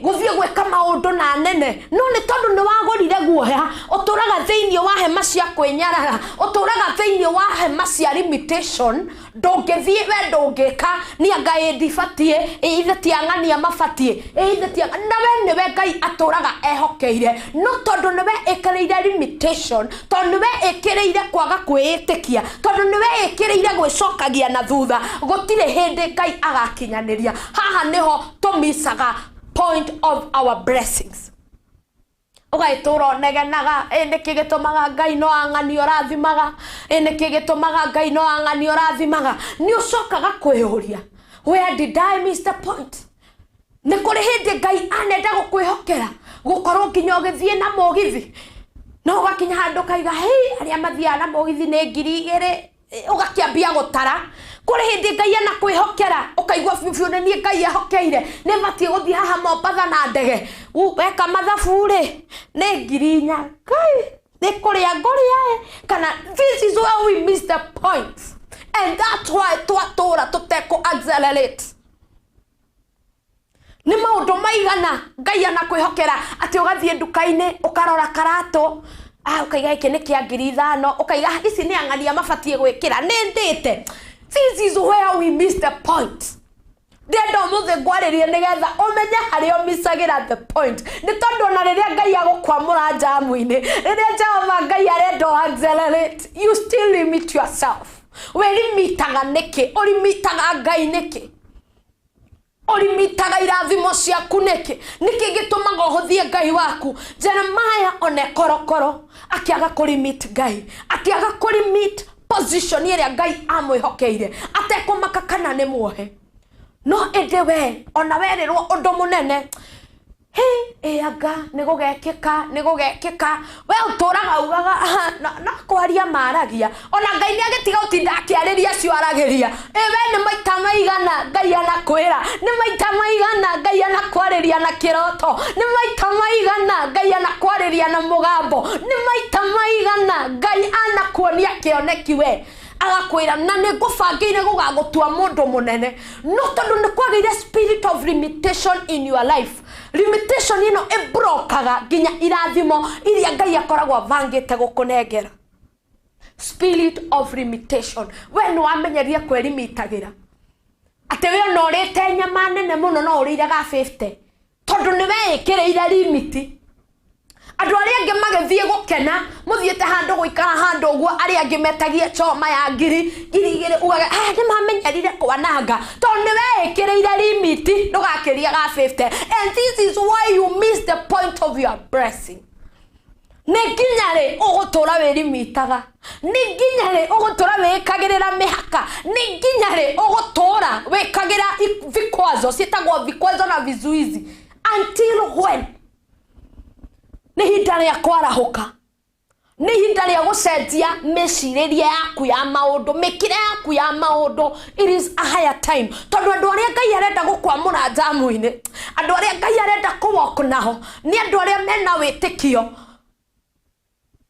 gũthiĩ gwĩka maũndũ na anene? No nĩ tondũ nĩ wagũrire guoya, ũtũraga thĩinĩ wa hema cia kwĩnyarara, ũtũraga thĩinĩ wa hema cia limitation. Ndũngĩthiĩ we, ndũngĩka, nĩ anga ĩ ndibatiĩ, ĩ ithe ti ang'ania mabatiĩ, ĩ ithe ti na we nĩwe Ngai atũraga ehokeire. No tondũ nĩwe ĩkĩrĩire limitation, tondũ nĩwe ĩkĩrĩire kwaga kwĩĩtĩkia, tondũ nĩwe ĩkĩrĩire gwĩcokagia na thutha, gũtirĩ hĩndĩ Ngai agakinyanĩria. Haha nĩho tũmicaga point of our blessings. Ũgagĩtũra ũnegenaga, ĩ nĩkĩ gĩtũmaga Ngai no ang'ani ũrathimaga? Ĩ nĩkĩ gĩtũmaga Ngai no ang'ani ũrathimaga? Nĩ ũcokaga kwĩyũria, where did I miss the point? Nĩ kũrĩ hĩndĩ Ngai anenda gũkwĩhokera gũkorwo nginya ũgĩthiĩ na mũgithi, no ũgakinya handũ ũkaiga, hei, arĩa mathiaga na mũgithi nĩ 2000, ũgakĩambia gũtara. Kũrĩ hĩndĩ Ngai anakwĩhokera ũkaigua biũ biũ nĩ niĩ Ngai ehokeire, nĩ batiĩ gũthiĩ haha Mombatha na ndege. Weka mathabu rĩ, nĩ 4000. Ngai nĩ kũrĩa ngũrĩa ĩ kana. This is where we miss the point, and that's why twatũra tũtekũ accelerate. Nĩ maũndũ maigana Ngai anakwĩhokera atĩ ũgathiĩ nduka-inĩ, ũkarora karatũ, ũkaiga gĩkĩ nĩ kĩa 5000, ũkaiga ici nĩ ang'ania mabatiĩ gwĩkĩra, nĩ ndĩte. This is where we miss the point. Ndĩrenda ũmũthĩ ngwarĩrie nĩgetha ũmenye harĩa ũmicagĩra the point, nĩ tondũ ona rĩrĩa Ngai agũkwamũra njamu-inĩ, rĩrĩa Jehova Ngai arenda ũ accelerate, you still limit yourself. Wĩrimitaga nĩkĩ? Ũrimitaga Ngai nĩkĩ? Ũrimitaga irathimo ciaku nĩkĩ? Nĩkĩ gĩtũmaga ũhũthie Ngai waku? Jeremiah one korokoro akĩaga kũrimit Ngai, akĩaga kũrimit position ĩrĩa Ngai amwĩhokeire, atekũmaka kana nĩ muohe. No ĩndĩ we ona werĩrwo ũndũ mũnene, he ĩ anga nĩ gũgekĩka, nĩ gũgekĩka, we ũtũraga ugaga, "Aha, no kwaria maragia." Ona Ngai nĩ agĩtiga gũtinda akĩarĩria acio aragĩria. Ĩ we nĩ maita maigana Ngai anakwĩra? Nĩ maita maigana Ngai anakwarĩria na kĩroto? Nĩ maita maigana Ngai anakwarĩria na mũgambo? Nĩ maita maigana Ngai anakuonia kĩoneki, we agakwĩra na nĩ ngũbangĩire gũgagũtua mũndũ mũnene? No tondũ nĩ kwagĩire spirit of limitation in your life, limitation ĩno ĩbrokaga nginya irathimo iria Ngai akoragwo abangĩte gũkũnengera. Spirit of limitation, we nĩ wamenyerie kwĩrimitagĩra atĩ we ona ũrĩte nyama nene mũno no ũrĩire ga 50, tondũ nĩ weĩkĩrĩire limit. Andũ arĩa angĩ magĩthiĩ gũkena, mũthiĩte handũ gũikara handũ ũguo, arĩa angĩ metagie choma ya 2000, ugage, ah, nĩ mamenyerire kwananga, tondũ nĩ weĩkĩrĩire limit ndũgakĩria ga 50. And this is why you miss the point of your blessing. Nĩ nginya rĩ ũgũtũra wĩrimitaga? Nĩ nginya rĩ ũgũtũra wĩkagĩrĩra mĩhaka? Nĩ nginya rĩ ũgũtũra wĩkagĩra vikwazo, ciĩtagwo vikwazo na vizuizi? Until when? Nĩ ihinda rĩa kwarahũka, nĩ ihinda rĩa gũcenjia mĩcirĩrie yaku ya maũndũ, mĩkĩre yaku ya maũndũ. It is a higher time, tondũ andũ arĩa Ngai arenda gũkwamũra njamu-inĩ, andũ arĩa Ngai arenda kũwalk nao, nĩ andũ arĩa mena wĩtĩkio.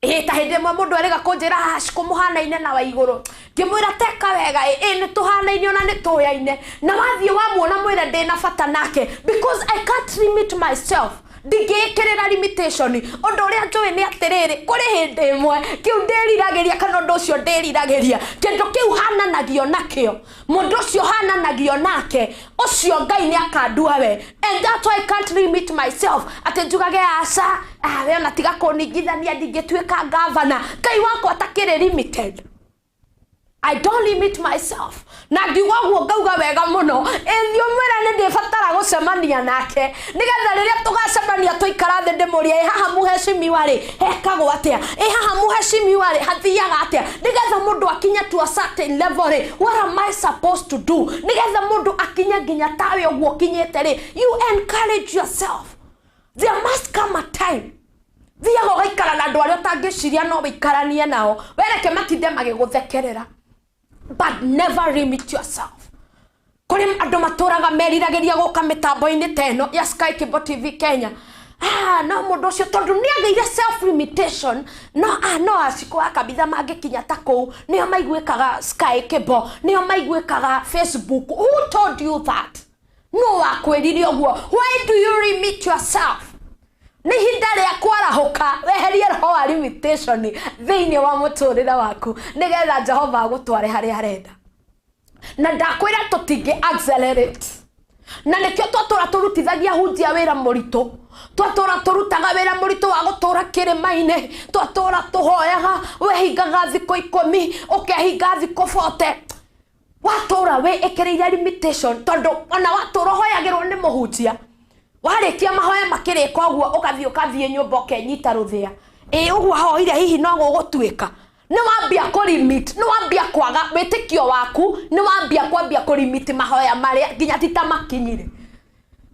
Ĩ ta hĩndĩ ĩmwe mũndũ erĩga kũnjĩra Ashkũ mũhanaine na wa igũrũ, ngĩmwĩra teka wega, ĩ nĩ tũhanaine ona nĩ tũyaine. Na wathiĩ wamuona, mwĩre ndĩna bata nake, because I can't limit myself, ndingĩĩkĩrĩra limitation. Ũndũ ũrĩa njũĩ nĩ atĩrĩrĩ, kũrĩ hĩndĩ ĩmwe kĩu ndĩriragĩria, kana ũndũ ũcio ndĩriragĩria, kĩndũ kĩu hananagio nakĩo, mũndũ ũcio hananagio nake, ũcio Ngai nĩ akandua we. And that's why I can't limit myself atĩ njugage, aca, ah, we ona tiga kũningithania, ndingĩtuĩka gavana. Ngai wakwa takĩrĩ limited. I don't limit myself. Na ngiuga ũguo ngauga wega mũno, ĩthiĩ ũmwĩre nĩ ndĩbatara gũcemania nake, nĩgetha rĩrĩa tũgacemania tũikara thĩ, ndĩmũrie, ĩ haha mũhecimiwa rĩ, hekagwo atĩa? Ĩ haha mũhecimiwa rĩ, hathiaga atĩa? Nĩgetha mũndũ akinye to a certain level rĩ, what am I supposed to do? Nĩgetha mũndũ akinye nginya tawe ũguo ũkinyĩte rĩ, you encourage yourself. There must come a time thiaga ũgaikara na andũ arĩa ũtangĩciria no wĩikaranie nao, wereke matinde magĩgũthekerera, but never limit yourself. Kũrĩ andũ matũraga meriragĩria gũka mĩtambo-inĩ ta ĩno ya Sky Cable TV Kenya. No mũndũ ũcio tondũ nĩ agĩire self limitation no no acikũ a kabitha mangĩkinya ta kũu nĩo maiguĩkaga Sky Cable, nĩo maiguĩkaga Facebook. Who told you that? No wakwĩrire ũguo? Why do you limit yourself? Nĩ ihinda rĩa kwarahũka weherie roho wa limitation thĩinĩ wa mũtũrĩre waku nĩgetha Jehova agũtware harĩa arenda. Na ndakwĩra tũtingĩ accelerate, na nĩkĩo twatũra tũrutithagia hunjia wĩra mũritũ, twatũra tũrutaga wĩra mũritũ wa gũtũra kĩrĩma-inĩ, twatũra tũhoyaga, wehingaga thikũ 10 ũkehinga thikũ 40, watũra wĩ ĩkĩrĩire limitation tondũ ona watũra ũhoyagĩrwo nĩ mũhunjia, warĩkia mahoya makĩrĩka ũguo ũgathiĩ ũkathiĩ nyũmba ũkenyita rũthĩa, ĩ ũguo hoire hihi no gũgũtuĩka. Nĩ wambia kũlimit, nĩ wambia kwaga wĩtĩkio waku, nĩ wambia kwambia kũlimit mahoya marĩa nginya ti ta makinyire.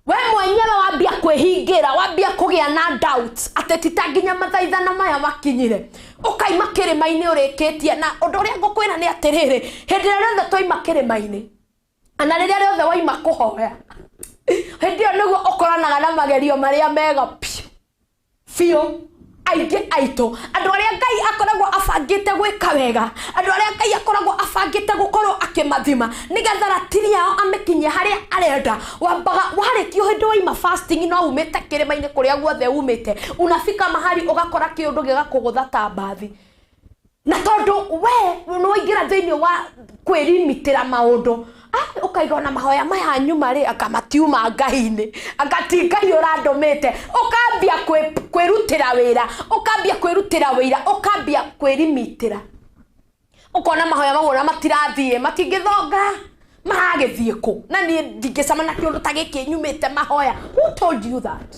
We mwenyewe wambia kwĩhingĩra, wambia kũgĩa na doubts atĩ ti ta nginya mathaithana maya makinyire. Ũkaima kĩrĩma-inĩ ũrĩkĩtie. Na ũndũ ũrĩa ngũkwĩra nĩ atĩrĩrĩ, hĩndĩ ĩrĩa rĩothe twaima kĩrĩma-inĩ na rĩrĩa rĩothe waima kũhoya, hĩndĩ ĩyo nĩguo ũkoranaga na magerio marĩa mega biũ biũ. Aingĩ aitũ andũ arĩa Ngai akoragwo abangĩte gwĩka wega, andũ arĩa Ngai akoragwo abangĩte gũkorwo akĩmathima nĩgetha ratiri yao amĩkinyie harĩa arenda, wambaga warĩkio hĩndĩ waima fasting no umĩte kĩrĩma-inĩ kũrĩa guothe umĩte, unafika mahali ũgakora kĩũndũ gĩgakũgũtha ta mbathi. Na tondũ we nĩ waingĩra thĩinĩ wa kwĩrimitĩra maũndũ, ũkaiga ona mahoya maya nyuma rĩ anga matiuma Ngai-inĩ, anga ti Ngai ũrandũmĩte, ũkambia kwĩrutĩra wĩra, ũkambia kwĩrutĩra wĩra, ũkambia kwĩrimitĩra, ũkona mahoya mau ona matirathiĩ, matingĩthonga, maragĩthiĩ kũ? Na niĩ ndingĩcemania na kĩũndũ ta gĩkĩ nyumĩte mahoya. Who told you that?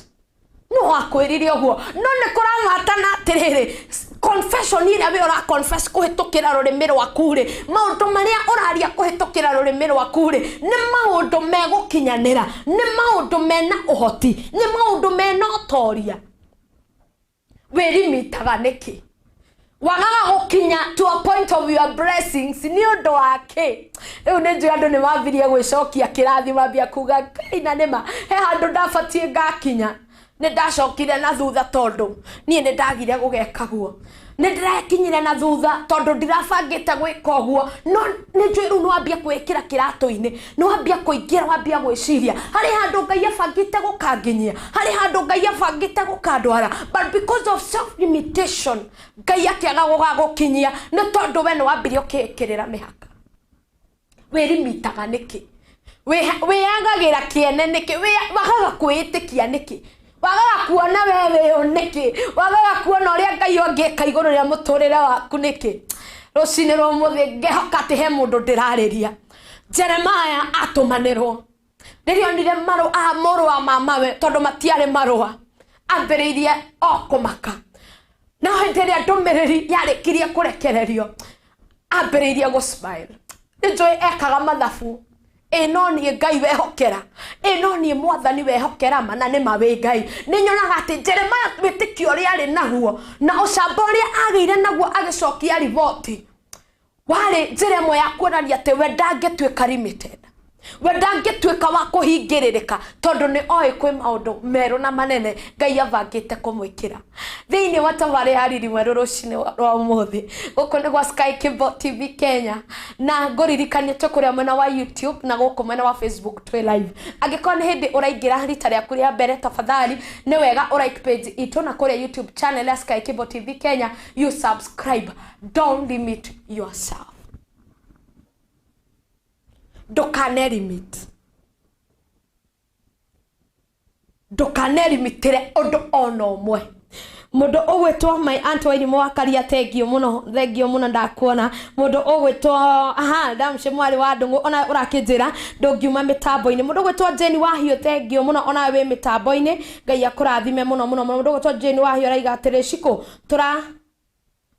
No wakwĩrire ũguo? No nĩ kũramatana atĩrĩrĩ, confession ĩrĩa we ũra confess kũhĩtũkĩra rũrĩmĩ rwaku rĩ, maũndũ marĩa ũraria kũhĩtũkĩra rũrĩmĩ rwaku rĩ, nĩ maũndũ megũkinyanĩra, nĩ maũndũ mena ũhoti, nĩ maũndũ mena ũtoria. Wĩrimitaga nĩkĩ? Wagaga gũkinya to a point of your blessings nĩ ũndũ wa kĩ? Rĩu nĩ njũĩ andũ nĩ mambirie gwĩcokia kĩrathi, mambia kuga Ngai na nĩma he handũ ndabatiĩ ngakinya, nĩ ndacokire na thutha tondũ niĩ nĩ ndagire gũgeka guo, nĩ ndĩrakinyire na thutha tondũ ndirabangĩte gwĩka ũguo. No nĩ njũĩ rĩu nĩ wambia kwĩkĩra kĩratũ-inĩ, nĩ wambia kũingĩra, wambia gwĩciria harĩ handũ Ngai abangĩte gũkanginyia, harĩ handũ Ngai abangĩte gũkandwara, but because of self limitation Ngai akĩaga gũgagũkinyia nĩ tondũ we nĩ wambirie ũkĩĩkĩrĩra mĩhaka. Wĩrimitaga nĩkĩ? Wĩyagagĩra kĩene nĩkĩ? Wagaga kwĩĩtĩkia nĩkĩ? Wagaga kuona we wĩ ũ nĩkĩ? Wagaga kuona ũrĩa Ngai ũngĩka igũrũ rĩa mũtũrĩre waku nĩkĩ? Rũcinĩ rwa ũmũthĩ ngehoka atĩ he mũndũ ndĩrarĩria. Jeremiah atũmanĩrwo rĩrĩa onire mũrũ wa mamawe, tondũ matiarĩ marũa, ambĩrĩirie o kũmaka. Na hĩndĩ ĩrĩa ndũmĩrĩri yarĩkirie kũrekererio, ambĩrĩirie gũ smile. Nĩ njũĩ ekaga mathabu, ĩ no niĩ Ngai wehokera, ĩ no niĩ mwathani wehokera, mana nĩ ma wĩ Ngai. Nĩ nyonaga atĩ Jeremiah wĩtĩkio ũrĩa arĩ naguo na ũcamba ũrĩa agĩire naguo agĩcokia riboti warĩ njĩra ĩmwe ya kuonania atĩ we ndangĩtuĩka limited, we ndangĩtuĩka wa kũhingĩrĩrĩka tondũ nĩ oĩ kwĩ maũndũ merũ na manene Ngai abangĩte kũmwĩkĩra. Thĩinĩ wa tabarĩra ya Riri Mwerũ rũcinĩ rwa ũmũthĩ, gũkũ nĩ gwa Sky Cable TV Kenya, na ngũririkanie twĩ kũrĩa mwena wa YouTube na gũkũ mwena wa Facebook twĩ live. Angĩkorwo nĩ hĩndĩ ũraingĩra rita rĩaku rĩa mbere, tafadhali nĩ wega ũ like page itũ na kũrĩa YouTube channel ya Sky Cable TV Kenya you subscribe. Don't limit yourself, ndũkane limit, ndũkane limitĩre ũndũ ona ũmwe. Mũndũ ũgwĩtwo my aunt Wairimu wa Karia, thengio mũno, thengio mũno, ndakuona. Mũndũ ũgwĩtwo aha ndamũce mwarĩ wa Ndũng'ũ, ona ũrakĩnjĩra ndũngiuma mĩtambo-inĩ. Mũndũ ũgwĩtwo Jane Wahiũ, thengio mũno, ona wĩ mĩtambo-inĩ, Ngai akũrathime mũno mũno mũno. Mũndũ ũgwĩtwo Jane Wahiũ araiga atĩrĩ, Shiko,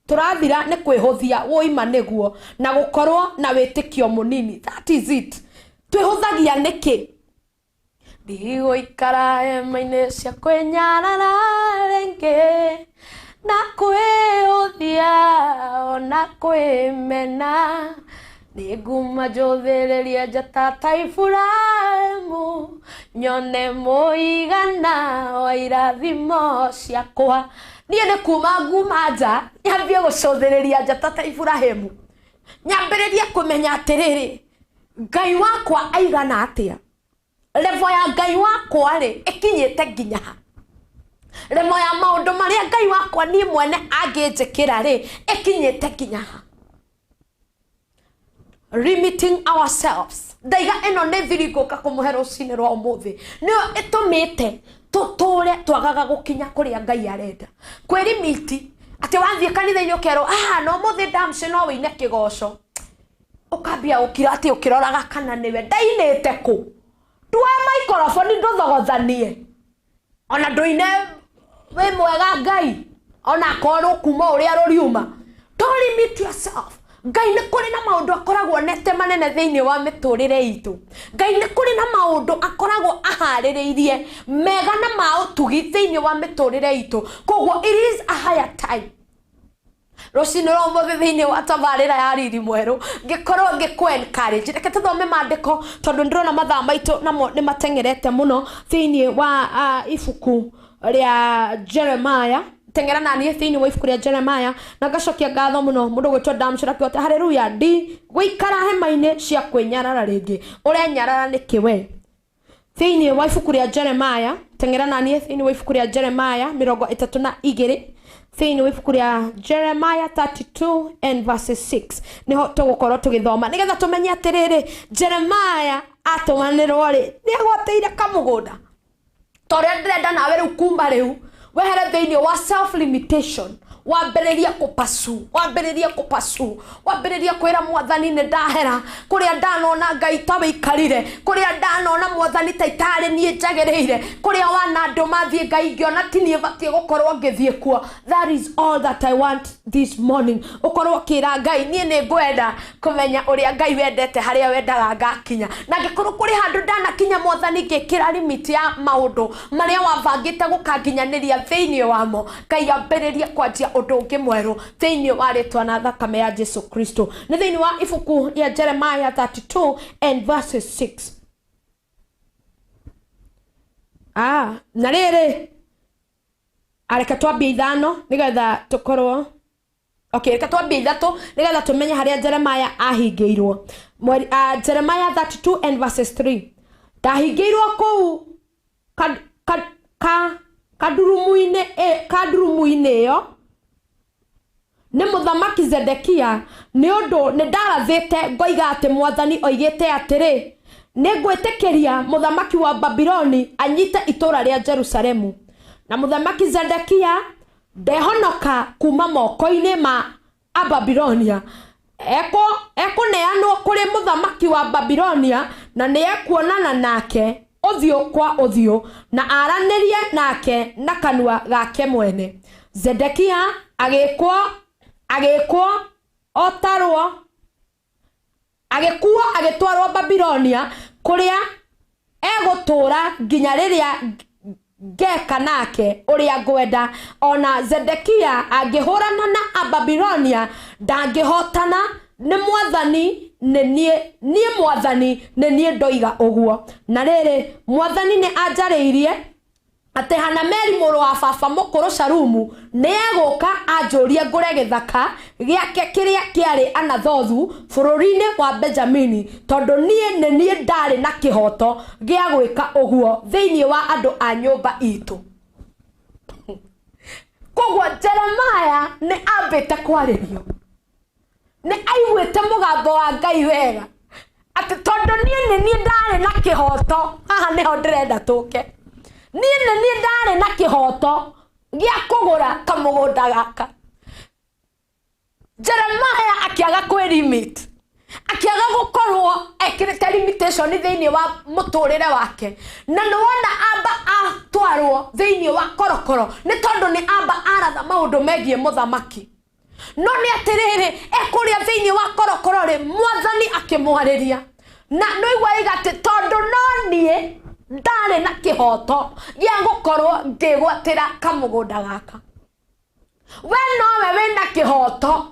tũrathira nĩ kwĩhũthia woima nĩguo na gũkorwo na wĩtĩkio mũnini. That is it. Twĩhũthagia nĩkĩ? Ndigũikara hema-inĩ cia kwĩnyarara rĩngĩ na kwĩhũthia ona kwĩmena, nĩnguma njũthĩrĩrie njata ta Iburahĩmu. Iburahĩmu nyone mũigana wa irathimo ciakwa. Niĩ nĩ kuma nguma nja nyambie gũcũthĩrĩria njata ta Iburahĩmu, nyambĩrĩrie kũmenya atĩrĩrĩ, Ngai wakwa aigana atĩa, level ya Ngai wakwa rĩ ĩkinyĩte nginya ha, level ya maũndũ marĩa Ngai wakwa niĩ mwene angĩnjĩkĩra rĩ ĩkinyĩte nginya ha. Limiting ourselves. Ndaiga ĩno nĩ thiri ngũka kũmũhe rũcinĩ rwa ũmũthĩ, nĩyo ĩtũmĩte tũtũre twagaga gũkinya kũrĩa Ngai arenda. Kwĩrimiti atĩ wathiĩ kanitha-inĩ ũkerwo no ũmũthĩ ndamci no wĩine kĩgoco, ũkambia gũkira atĩ ũkĩroraga kana nĩwe ndainĩte kũ, ndwoe maikoroboni ndũthogothanie, ona ndũine wĩ mwega Ngai, ona akorwo kuma ũrĩa rũriuma. Don't limit yourself. Ngai nĩ kũrĩ na maũndũ akoragwo nete manene thĩinĩ wa mĩtũrĩre itũ. Ngai nĩ kũrĩ na maũndũ akoragwo aharĩrĩirie mega na ma ũtugi thĩinĩ wa mĩtũrĩre itũ. Koguo it is a higher time. Rũcinĩ rwa ũmũthĩ thĩinĩ wa tabarĩra ya Riri Mwerũ ngĩkorwo ngĩkũ encourage. Reke tũthome maandĩko tondũ ndĩrona mathaa maitũ namo nĩ mateng'erete mũno thĩinĩ wa ibuku rĩa Jeremiah. Teng'era na niĩ thĩinĩ wa ibuku rĩa Jeremiah, na ngacokia ngatho mũno mũndũ gwĩtwo Damshora Kĩote. Haleluya. Ndi gũikara hema-inĩ cia kwĩnyarara rĩngĩ. Ũrenyarara nĩkĩ we? Thĩinĩ wa ibuku rĩa Jeremiah, teng'era na niĩ thĩinĩ wa ibuku rĩa Jeremiah 32, thĩinĩ wa ibuku rĩa Jeremiah 32 and verses 6 nĩho tũgũkorwo tũgĩthoma nĩgetha tũmenye atĩrĩrĩ, Jeremiah atũmanĩrwo rĩ nĩagwatĩire kamũgũnda. Torĩa ndĩrenda nawe rĩu kuma rĩu wehere thĩinĩ wa self limitation, wambĩrĩrie kũpasu, wambĩrĩrie kũpasu, wambĩrĩrie kwĩra mwathani nĩ ndahera kũrĩa ndanona Ngai ta wĩikarire, kũrĩa ndanona mwathani ta itarĩ niĩ njagĩrĩire, kũrĩa wana andũ mathiĩ Ngai ngĩona ti niĩ batiĩ gũkorwo ngĩthiĩ kuo. That is all that I want this morning. Ũkorwo ũkĩra Ngai niĩ nĩ ngwenda kũmenya ũrĩa Ngai wendete harĩa wendaga ngakinya, na angĩkorwo kũrĩ handũ ndanakinya mwathani ngĩkĩra limit ya maũndũ marĩa wabangĩte gũkanginyanĩria thĩinĩ wamo, Ngai ambĩrĩrie kwanjia ũndũ ũngĩ mwerũ thĩinĩ wa rĩtwa na thakame ya Jesu Kristo. Nĩ thĩinĩ wa ibuku rĩa Jeremiah 32 and verses 6. Na rĩrĩ areke twambie 5 nĩgetha tũkorwo okay, reke twambie 3 nĩgetha tũmenye harĩa Jeremiah ahingĩirwo. Jeremiah 32 and verses 3. Ndahingĩirwo kũu kadurumu-inĩ ĩyo nĩ mũthamaki Zedekia, nĩ ũndũ nĩ ndarathĩte ngoiga atĩ mwathani oigĩte atĩrĩ, nĩ ngwĩtĩkĩria mũthamaki wa Babiloni anyite itũũra rĩa Jerusalemu. Na mũthamaki Zedekia ndehonoka kuma moko-inĩ ma Ababilonia, ekũneanwo kũrĩ mũthamaki wa Babilonia, na nĩ ekuonana nake ũthiũ kwa ũthiũ na aranĩrie nake na kanua gake mwene. Zedekia agĩkwo otarwo agĩkuo agĩtwarwo Babilonia kũrĩa egũtũũra nginya rĩrĩa ngeka nake ũrĩa ngwenda. Ona Zedekia angĩhũrana na Ababilonia ndangĩhotana, nĩ mwathani nĩ niĩ mwathani nĩ niĩ ndoiga ũguo. Na rĩrĩ, mwathani nĩ anjarĩirie atĩ Hanameli mũrũ wa baba mũkũrũ Shalumu nĩ egũka anjũrie ngũre gĩthaka gĩake kĩrĩa kĩarĩ Anathothu bũrũri-inĩ wa Benjamini, tondũ niĩ nĩ niĩ ndarĩ na kĩhoto gĩa gwĩka ũguo thĩinĩ wa andũ a nyũmba itũ. Koguo Jeremiah nĩ ambĩte kwarĩrio, nĩ aiguĩte mũgambo wa Ngai wega atĩ tondũ niĩ nĩ niĩ ndarĩ na kĩhoto, haha nĩho ndĩrenda tũke, niĩ nĩ niĩ ndarĩ na kĩhoto gĩa kũgũra kamũgũnda gaka. Jeremiah akĩaga kwĩlimit, akĩaga gũkorwo ekĩrĩte limitation thĩinĩ wa mũtũrĩre wake, na nĩ wona amba atwarwo thĩinĩ wa korokoro nĩ tondũ nĩ amba aratha maũndũ megiĩ mũthamaki. No nĩ atĩrĩrĩ, ekũrĩa thĩinĩ wa korokoro rĩ, mwathani akĩmwarĩria na nĩigua aiga atĩ tondũ no niĩ ndarĩ na kĩhoto gĩa gũkorwo ngĩgwatĩra kamũgũnda gaka. We nowe wĩna kĩhoto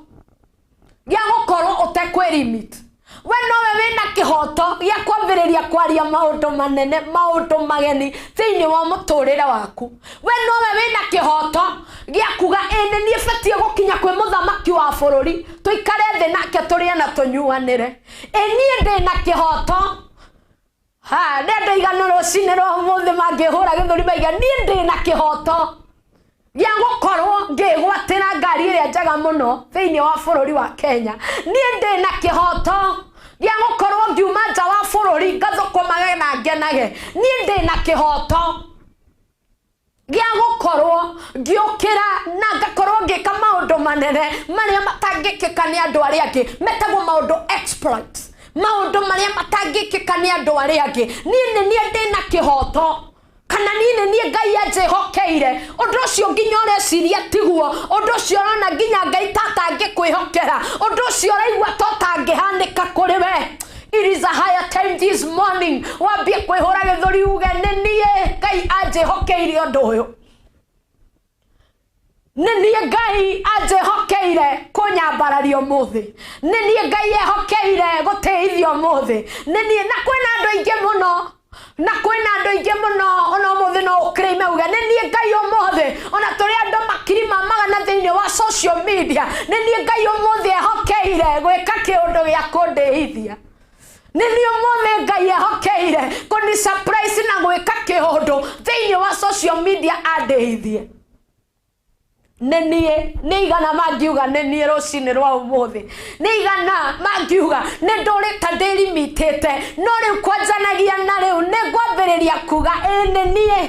gĩa gũkorwo ũtekwĩlimit, we nowe wĩna kĩhoto gĩa kwambĩrĩria kwaria maũndũ manene, maũndũ mageni thĩinĩ wa mũtũrĩre waku. We nowe wĩna kĩhoto gĩa kuga ĩ nĩ niĩ batiĩ gũkinya kwĩ mũthamaki wa bũrũri, tũikare thĩ nake tũrĩe na tũnyuanĩre. Ĩ niĩ ndĩna kĩhoto. Ha, nĩ andũ aigana rũcinĩ rwa ũmũthĩ mangĩhũra gĩthũri maiga niĩ ndĩna kĩhoto gĩa gũkorwo ngĩgwatĩra ngari ĩrĩa njega mũno thĩinĩ wa bũrũri wa Kenya. Niĩ ndĩna kĩhoto gĩa gũkorwo ngiuma nja wa bũrũri ngathũkũmage na ngenage. Niĩ ndĩna kĩhoto gĩa gũkorwo ngĩũkĩra na ngakorwo ngĩka maũndũ manene marĩa matangĩkĩka nĩ andũ arĩa angĩ, metagwo maũndũ exploits, maũndũ marĩa matangĩkĩka nĩ andũ arĩa angĩ. Niĩ nĩ niĩ ndĩna kĩhoto, kana niĩ nĩ niĩ Ngai anjĩhokeire. Ũndũ ũcio nginya ũreciria tiguo, ũndũ ũcio ũrona nginya Ngai ta atangĩkwĩhokera, ũndũ ũcio ũraigua ta ũtangĩhanĩka kũrĩ we. It is a higher time this morning wambie kwĩhũra gĩthũri uge nĩ niĩ Ngai anjĩhokeire ũndũ ũyũ, nĩ niĩ Ngai anjĩhokeire kũnyambararia ũmũthĩ, nĩ niĩ Ngai ehokeire gũtĩithia ũmũthĩ, nĩ niĩ. Na kwĩna andũ aingĩ mũno, na kwĩna andũ aingĩ mũno ona ũmũthĩ no ũkĩrĩime uge nĩ niĩ Ngai ũmũthĩ. Ona tũrĩ andũ makiri ma magana thĩinĩ wa social media, nĩ niĩ Ngai ũmũthĩ ehokeire gwĩka kĩũndũ gĩa kũndĩithia. Nĩ niĩ ũmũthĩ Ngai ehokeire kũni surprise na gwĩka kĩũndũ thĩinĩ wa social media andĩithie. Nĩ niĩ, nĩ igana mangiuga nĩ niĩ rũcinĩ rwa ũmũthĩ, nĩ igana mangiuga nĩ ndũrĩte ndĩrimitĩte, no rĩu kwanjanagia na rĩu nĩ ngwambĩrĩria kuga ĩ nĩ niĩ,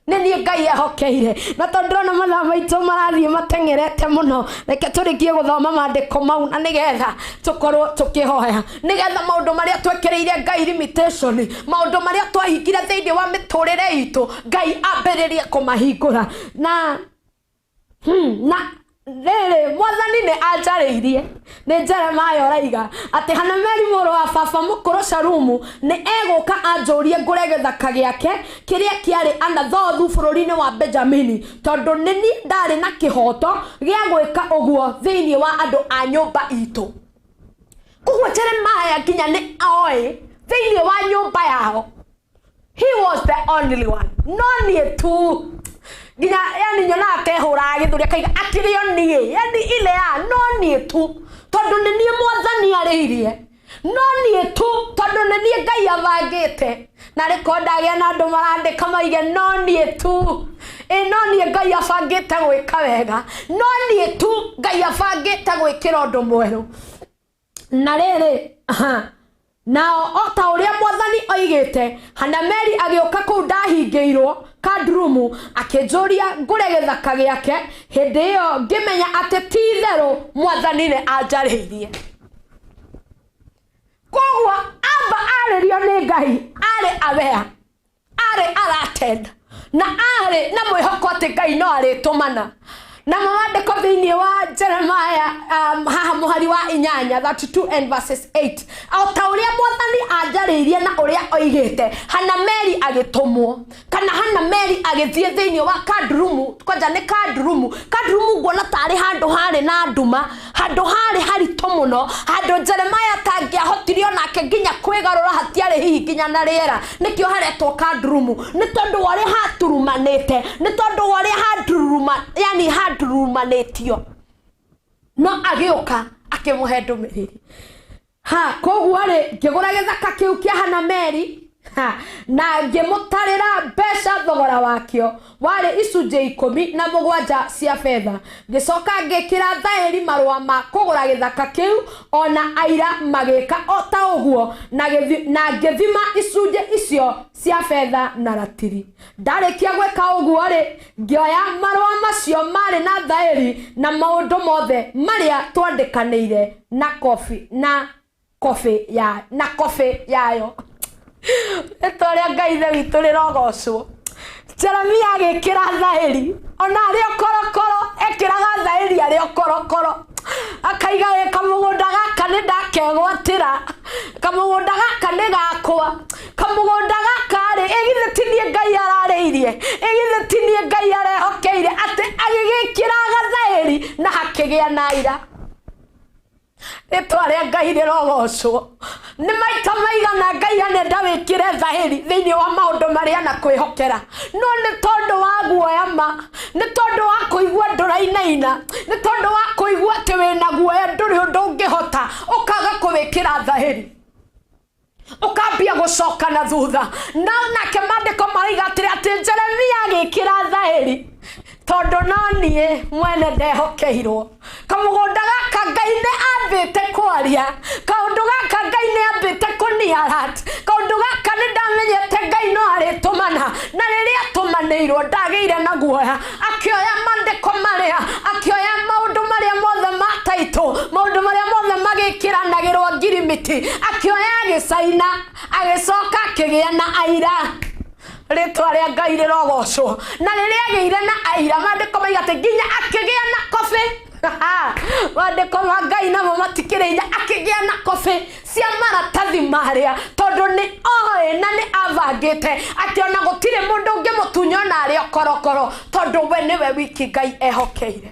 nĩ niĩ Ngai ehokeire. Na tondũ ndĩrona mathaa maitũ marathiĩ mateng'erete mũno, reke tũrĩkie gũthoma maandĩko mau na nĩgetha tũkorwo tũkĩhoya, nĩgetha maũndũ marĩa twekĩrĩire Ngai limitation, maũndũ marĩa twahingire thĩinĩ wa mĩtũrĩre itũ, Ngai ambĩrĩrie kũmahingũra. Na na rĩrĩ mwathani nĩ anjarĩirie, nĩ Jeremiah ũraiga atĩ Hanameli mũrũ wa baba mũkũrũ Shalumu nĩ egũka anjũrie ngũre gĩthaka gĩake kĩrĩa kĩarĩ Anathothu bũrũri-inĩ wa Benjamini, tondũ nĩ niĩ ndarĩ na kĩhoto gĩa gwĩka ũguo thĩinĩ wa andũ a nyũmba itũ. Koguo Jeremiah nginya nĩ oĩ thĩinĩ wa nyũmba yao, he was the only one, no niĩ tu. Nginya yani nyonaga tehũraga gĩthũri akaiga akĩrĩ o niĩ, yani ile ya no niĩ tu, tondũ nĩ niĩ mwathani arĩirie, no niĩ tu, tondũ nĩ niĩ Ngai abangĩte. Na rĩkorwo ndagĩa na andũ marandĩka maige no niĩ tu, ĩ no niĩ Ngai abangĩte gwĩka wega, no niĩ tu Ngai abangĩte gwĩkĩra ũndũ mwerũ. Na rĩrĩ, nao o ta ũrĩa mwathani oigĩte, Hanameli agĩũka kũu ndahingĩirwo kadrumu akĩnjũria ngũre gĩthaka gĩake. Hĩndĩ ĩyo ngĩmenya atĩ ti itherũ mwathani nĩ anjarĩirie. Koguo amba arĩrio nĩ Ngai, arĩ aware, arĩ aratend, na arĩ na mwĩhoko atĩ Ngai no arĩtũmana. Na maandĩko thĩinĩ wa Jeremiah, haha mũhari wa inyanya, 32 and verses 8, o ta ũrĩa mwathani anjarĩirie na ũrĩa oigĩte, Hanameli agĩtũmwo, kana Hanameli agĩthiĩ thĩinĩ wa kadrumu. Kwanja nĩ kadrumu, kadrumu nguona tarĩ handũ harĩ na nduma, handũ harĩ haritũ mũno, handũ Jeremiah atangĩahotire onake nginya kwĩgarũra, hatiarĩ hihi nginya na rĩera, nĩkĩo haretwo kadrumu, nĩ tondũ wa ũrĩa haturumanĩte, nĩ tondũ wa ũrĩa handuruma, yani handurumanĩtio. No agĩũka akĩmũhe ndũmĩrĩri. Ha, koguo rĩ, ngĩgũra gĩthaka kĩu kĩa Hanameli, ha, na ngĩmũtarĩra mbeca thogora wakĩo warĩ icunjĩ 17 cia betha. Ngĩcoka ngĩkĩra thaĩri marũa ma kũgũra gĩthaka kĩu, ona aira magĩka o ta ũguo, na ngĩthima icunjĩ icio cia betha na ratiri. Ndarĩkia gwĩka ũguo rĩ, ngĩoya marũa macio marĩ na thaĩri na maũndũ mothe marĩa twandĩkanĩire na kobi, na kobi ya, na kobi yayo. Rĩtwa rĩa Ngai Ithe witũ rĩrogocwo. Jeremia agĩkĩra thaĩri ona arĩ o korokoro, ekĩraga thaĩri arĩ o korokoro, akaiga ĩ kamũgũnda gaka nĩ ndakegwatĩra, kamũgũnda gaka nĩ gakwa, kamũgũnda gaka rĩ, ĩ githĩ ti niĩ Ngai ararĩirie, ĩ githĩ ti niĩ Ngai arehokeire, atĩ agĩgĩkĩra thaĩri na hakĩgĩa na aira. Rĩtwa rĩa Ngai rĩrogocwo. Nĩ maita maigana Ngai anenda wĩkĩre thahĩri thĩinĩ wa maũndũ marĩa anakwĩhokera, no nĩ tondũ wa guoya ma, nĩ tondũ wa kũigua ndũrainaina, nĩ tondũ wa kũigua atĩ wĩna guoya ndũrĩ ũndũ ũngĩhota, ũkaga kũwĩkĩra thahĩri, ũkambia gũcoka na thutha. No nake maandĩko maraiga atĩrĩ, atĩ Jeremia agĩkĩra thaĩri, tondũ no niĩ mwene ndehokeirwo kamũgũnda gaka. Ngai nĩ ambĩte kwaria kaũndũ gaka, Ngai nĩ ambĩte kũniarat kaũndũ gaka, nĩ ndamenyete Ngai no arĩtũmana. Na rĩrĩa atũmanĩirwo, ndagĩire na guoya, akĩoya maandĩko marĩa, akĩoya maũndũ marĩa mothe ma taitũ, maũndũ marĩa mothe magĩkĩranagĩrwo ngirimiti, akĩoya agĩcaina, agĩcoka akĩgĩa na aira. Rĩtwa rĩa Ngai rĩrogocwo. Na rĩrĩa agĩire na aira, maandĩko maiga atĩ nginya akĩgĩa na kobi. Maandĩko ma Ngai namo matikĩrĩ hinya. Akĩgĩa na kobi cia maratathi marĩa, tondũ nĩ oĩ na nĩ abangĩte atĩ ona gũtirĩ mũndũ ũngĩmũtunya ona arĩ o korokoro, tondũ we nĩwe wiki Ngai ehokeire.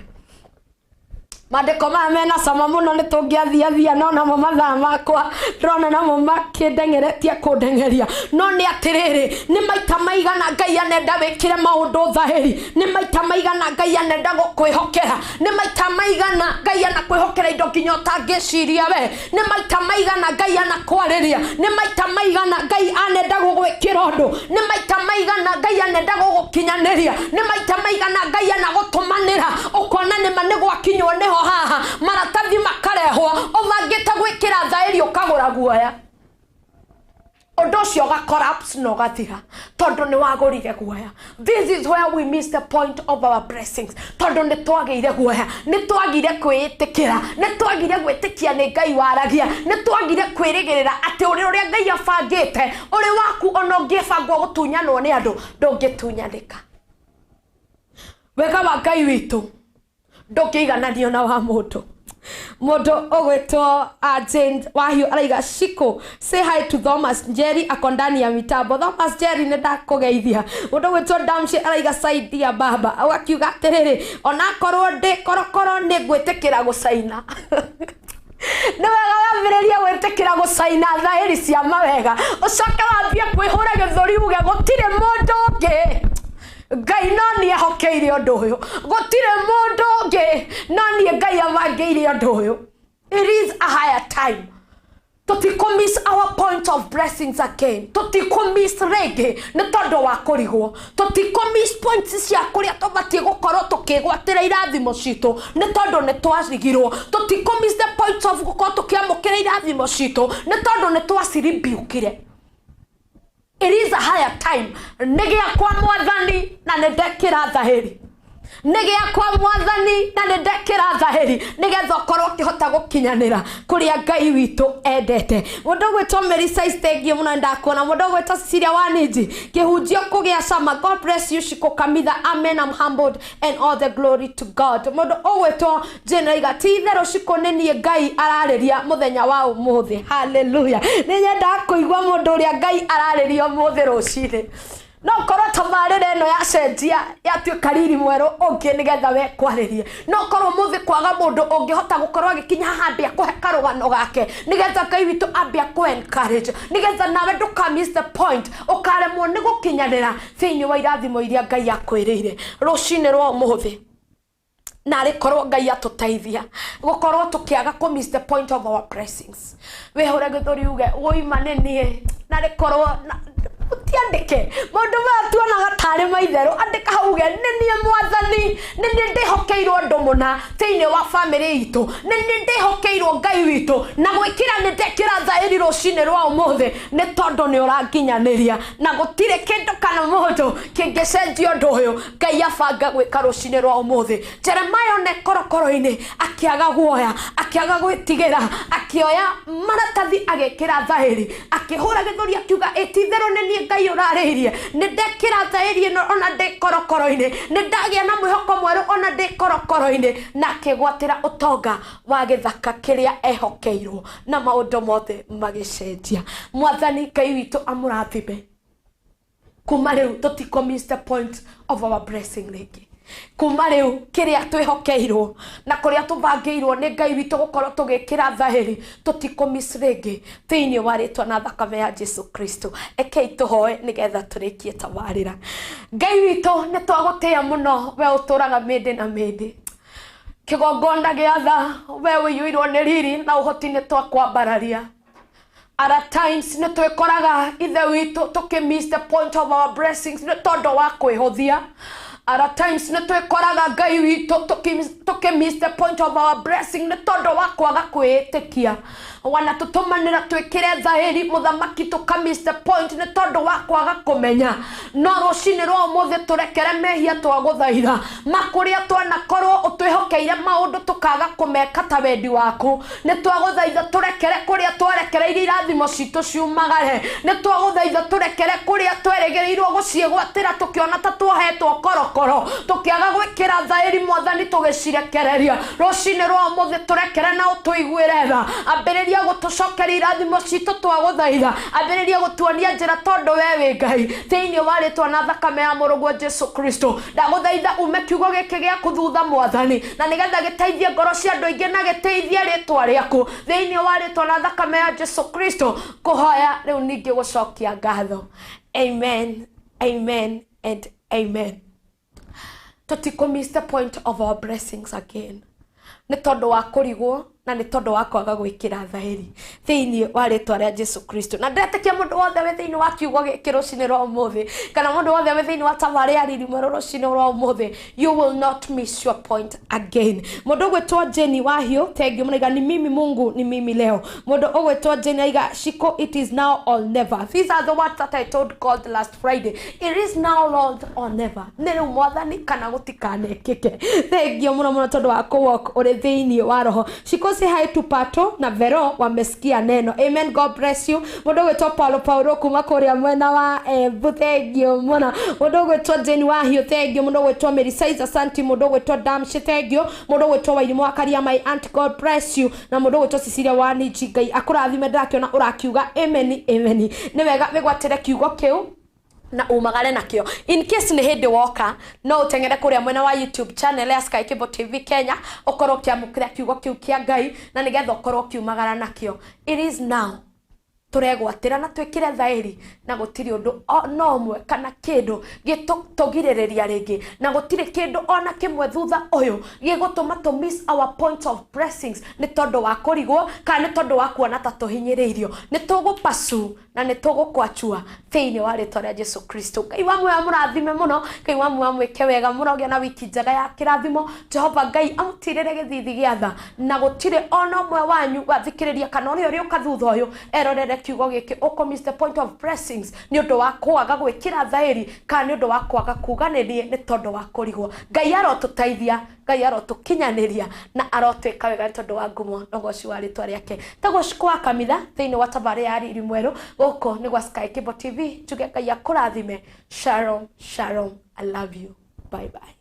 Maandĩko maya mena cama mũno, nĩ tũngĩathiathia, no namo mathaa makwa ndĩrona namo makĩndengeretie kũndengeria. No nĩ atĩrĩrĩ, nĩ maita maigana Ngai anenda wĩkĩre maũndũ thahĩri? Nĩ maita maigana Ngai anenda gũkwĩhokera? Nĩ maita maigana Ngai anakwĩhokera indo nginya ũtangĩciria we? Nĩ maita maigana Ngai anakwarĩria? Nĩ maita maigana Ngai anenda gũgwĩkĩra ũndũ? Nĩ maita maigana Ngai anenda gũgũkinyanĩria? Nĩ maita maigana Ngai anagũtũmanĩra, ũkona nĩma nĩ gwakinywo nĩho haha, maratathi makarehwo, ũbangĩte gwĩkĩra thaĩri, ũkagũra guoya, ũndũ ũcio ũga collapse na ũgathira, tondũ nĩ wagũrire guoya? This is where we miss the point of our blessings, tondũ nĩ twagĩire guoya, nĩ twagire kwĩĩtĩkĩra, nĩ twagire gwĩtĩkia nĩ Ngai waragia, nĩ twagire kwĩrĩgĩrĩra atĩ ũrĩa ũrĩa Ngai abangĩte ũrĩ waku, ona ũngĩbangwo gũtunyanwo nĩ andũ, ndũngĩtunyanĩka. Wega wa Ngai witũ ndũngĩigananio na wa mũndũ. Mũndũ ũgwĩtwo Jane Wahiũ araiga, "Shiko, say hi to Thomas Njeri, ako ndani ya mitambo." Thomas Njeri, nĩ ndakũgeithia. Mũndũ ũgwĩtwo Damshi araiga, "Saidia baba." Ũgakiuga atĩrĩrĩ, onakorwo ndĩ korokoro, nĩ ngwĩtĩkĩra gũcaina. Nĩ wega wambĩrĩrie gwĩtĩkĩra gũcaina thaĩri cia mawega, ũcoke wambie kwĩhũra gĩthũri, uge, "Gũtirĩ mũndũ ũngĩ, Ngai no niĩ ehokeire ũndũ ũyũ. Gũtirĩ mũndũ ũngĩ, no niĩ Ngai abangĩire ũndũ ũyũ." It is a higher time. Tũtikũ miss our point of blessings again, tũtikũ miss rĩngĩ nĩ tondũ wa kũrigwo, tũtikũ miss points cia kũrĩa tũbatiĩ gũkorwo tũkĩgwatĩra irathimo citũ nĩ tondũ nĩ twarigirwo, tũtikũ miss the point of gũkorwo tũkĩamũkĩra irathimo citũ nĩ tondũ nĩ twaciribiukire. It is a higher time. Nĩ gĩakwa, Mwathani, na nĩ ndekĩra thahĩri. Nĩ gĩakwa, Mwathani, na nĩ ndekĩra thahĩri, nĩgetha ũkorwo ũkĩhota gũkinyanĩra kũrĩa Ngai witũ endete. Mũndũ ũgwĩtwo Melissa, thank you mũno, nĩndakuona. Mũndũ ũgwĩtwo Cecilia Waninji, "Kĩhunjio kũgĩa cama. God bless you, Shiko Kamitha. Amen. I'm humbled and all the glory to God." Mũndũ ũgwĩtwo Jane aiga, "Ti itherũ Shiko, nĩ niĩ Ngai ararĩria mũthenya wa ũmũthĩ." Haleluya! Nĩ nyendaga kũigua mũndũ ũrĩa Ngai ararĩria ũmũthĩ rũcinĩ. No korwo tabarĩra ĩno yacenjia, yatuĩka riri mwerũ ũngĩ, nĩgetha we kwarĩrie. No korwo mũthĩ kwaga mũndũ ũngĩhota gũkorwo agĩkinya haha, ambia kũhe karũgano gake, nĩgetha Ngai witũ ambia kũ encourage, nĩgetha nawe ndũka miss the point, ũkaremwo nĩ gũkinyanĩra thĩinĩ wa irathimo iria Ngai akwĩrĩire rũcinĩ rwa ũmũthĩ. Na arĩ korwo Ngai atũteithia gũkorwo tũkĩaga kũ miss the point of our blessings. Wĩhũre gĩthũri, uge, "Ũima nĩ niĩ." Na rĩ korwo ũtiandĩke maũndũ maya tuonaga tarĩ maitherũ, andĩka hau uge, "Nĩ niĩ, Mwathani, nĩ niĩ ndĩhokeirwo ũndũ mũna thĩinĩ wa bamĩrĩ itũ, nĩ niĩ ndĩhokeirwo Ngai witũ, na gwĩkĩra nĩ ndekĩra thaĩri rũcinĩ rwa ũmũthĩ, nĩ tondũ nĩ ũranginyanĩria, na gũtirĩ kĩndũ kana mũndũ kĩngĩcenjia ũndũ ũyũ Ngai abanga gwĩka rũcinĩ rwa ũmũthĩ." Jeremaya one korokoro-inĩ akĩaga guoya, akĩaga gwĩtigĩra, akĩoya maratathi, agĩkĩra thaĩri, akĩhũra gĩthũri, akiuga, "Ĩtitherũ nĩ niĩ Ngai ũrarĩirie. Nĩ ndekĩra thaĩri ĩno ona ndĩ korokoro-inĩ, nĩ ndagĩa na mwĩhoko mwerũ ona ndĩ korokoro-inĩ." Na akĩgwatĩra ũtonga wa gĩthaka kĩrĩa ehokeirwo, na maũndũ mothe magĩcenjia. Mwathani Ngai witũ amũrathime. Kuma rĩu tũtikũ miss the point of our blessing rĩngĩ. Kuma rĩu kĩrĩa twĩhokeirwo na kũrĩa tũbangĩirwo nĩ Ngai witũ gũkorwo tũgĩkĩra thahĩri, tũtikũmiss rĩngĩ thĩinĩ wa rĩtwa na thakame ya Jesu Kristo. Rekei tũhoe nĩgetha tũrĩkie tabarĩra. Ngai witũ, nĩ twagũtĩĩa mũno, we ũtũraga mĩndĩ na mĩndĩ, kĩgongona gĩa tha, we ũiyũirwo nĩ riri na ũhoti, nĩ twakwambararia. At times nĩ twĩkoraga, Ithe witũ, tũkĩ miss the point of our blessings nĩ tondũ wa kwĩhũthia. At times nĩ twĩkoraga, Ngai witũ, tũkĩ miss the point of our blessing nĩ tondũ wa kwaga kwĩĩtĩkia. Wanatũtũmanĩra twĩkĩre thaĩri, Mũthamaki, tũka miss the point nĩ tondũ wa kwaga kũmenya. No rũcinĩ rwa ũmũthĩ tũrekere mehia, twagũthaitha, makũrĩa twanakorwo ũtwĩhokeire maũndũ tũkaga kũmeka ta wendi waku. Nĩ twagũthaitha tũrekere kũrĩa twarekereirie irathimo citũ ciumagare. Nĩ twagũthaitha tũrekere kũrĩa twerĩgĩrĩirwo gũciĩgwatĩra, tũkĩona ta tuohetwo korokoro, tũkĩaga gwĩkĩra thaĩri, Mwathani, tũgĩcirekereria. Rũcinĩ rwa ũmũthĩ tũrekere na ũtũiguĩre tha. Ambĩrĩria gũtũcokeria irathimo citũ, twagũthaitha. Ambĩrĩria gũtuonia njĩra, tondũ we wĩ Ngai. Thĩinĩ wa rĩtwa na thakame ya Mũrũguo Jesu Kristo, ndagũthaitha ume kiugo gĩkĩ gĩaku thutha, Mwathani, na nĩgetha gĩteithie ngoro cia andũ aingĩ na gĩteithie rĩtwa rĩaku. Thĩinĩ wa rĩtwa na thakame ya Jesu Kristo kũhoya rĩu, ningĩ gũcokia ngatho, amen, amen and amen. Tũtikũ miss the point of our blessings again nĩ tondũ wa kũrigwo na nĩ tondũ wa kwaga gwĩkĩra thaĩri, thĩinĩ wa rĩtwa rĩa Jesu Kristo. Na ndĩretĩkia mũndũ wothe wĩ thĩinĩ wa kiugo gĩkĩ rũcinĩ rwa ũmũthĩ, kana mũndũ wothe wĩ thĩinĩ wa tabarĩ ya riri mwerũ rũcinĩ rwa ũmũthĩ, you will not miss your point again. Mũndũ ũgwĩtwo Jenny Wahiũ, thank you mũno. Ni mimi Mungu, ni mimi leo. Mũndũ ũgwĩtwo Jenny aiga, "Shiko, it is now or never." These are the words that I told God last Friday. It is now, Lord, or never. Nĩ rĩu, Mwathani, kana gũtikanekĩke. Thank you mũno mũno tondũ wa kũwalk ũrĩ thĩinĩ wa roho. Shiko, say hi to Pato na Vero, wamesikia neno. Amen, God bless you. Mũndũ ũgwĩtwo Paulo Paulo kuma kũrĩa mwena wa Embu, thank you mũno. Mũndũ ũgwĩtwo Jane Wahiũ, thank you. Mũndũ ũgwĩtwo Mary Size, asante. Mũndũ ũgwĩtwo Damshi, thank you. Mũndũ ũgwĩtwo Wairimũ wa Karia, my aunt, God bless you. Na mũndũ ũgwĩtwo Cecilia wa Niji, Ngai akũrathime. Ndĩrakĩona ũrakiuga amen, amen. Nĩ wega wĩgwatĩre kiugo kĩu na umagare nakĩo. In case nĩ hĩndĩ woka, no ũteng'ere kũrĩa mwena wa YouTube channel ya Sky Cable TV Kenya, ũkorwo ũkĩamũkĩra kiugo kĩu kĩa Ngai na nĩgetha ũkorwo ũkiumagara nakĩo. It is now tũregwatĩra na twĩkĩre thaĩri, na gũtirĩ ũndũ no ũmwe kana kĩndũ gĩtũgirĩrĩria rĩngĩ, na gũtirĩ kĩndũ ona kĩmwe thutha ũyũ gĩgũtũma tũ miss our point of blessings nĩ tondũ wa kũrigwo kana nĩ tondũ wa kuona ta tũhinyĩrĩirio. Nĩ tũgũpasu na nĩ tũgũkwachua thĩinĩ wa rĩtwa rĩa Jesu Kristo. Ngai wa muoyo amũrathime mũno. Ngai wa muoyo amwĩke wega mũno. Gĩa na wiki njega ya kĩrathimo. Jehova Ngai amũtirĩre gĩthithi gĩa tha, na gũtirĩ ona ũmwe wanyu wathikĩrĩria kana ũrĩa ũrĩũka thutha ũyũ erorere kiugo gĩkĩ ũkũ miss the point of blessings nĩ ũndũ wa kwaga gwĩkĩra thaĩri kana nĩ ũndũ wa kwaga kuga nĩ niĩ nĩ tondũ wa kũrigwo. Ngai arotũteithia, Ngai arotũkinyanĩria na arotwĩka wega nĩ tondũ wa ngumo na ũgoci wa rĩtwa rĩake. Tagwo Cukũ wa Kamitha thĩinĩ wa tabarĩ ya riri mwerũ, gũkũ nĩ gwa Sky Cable TV. Njuge Ngai akũrathime. Shalom, shalom, I love you, bye bye.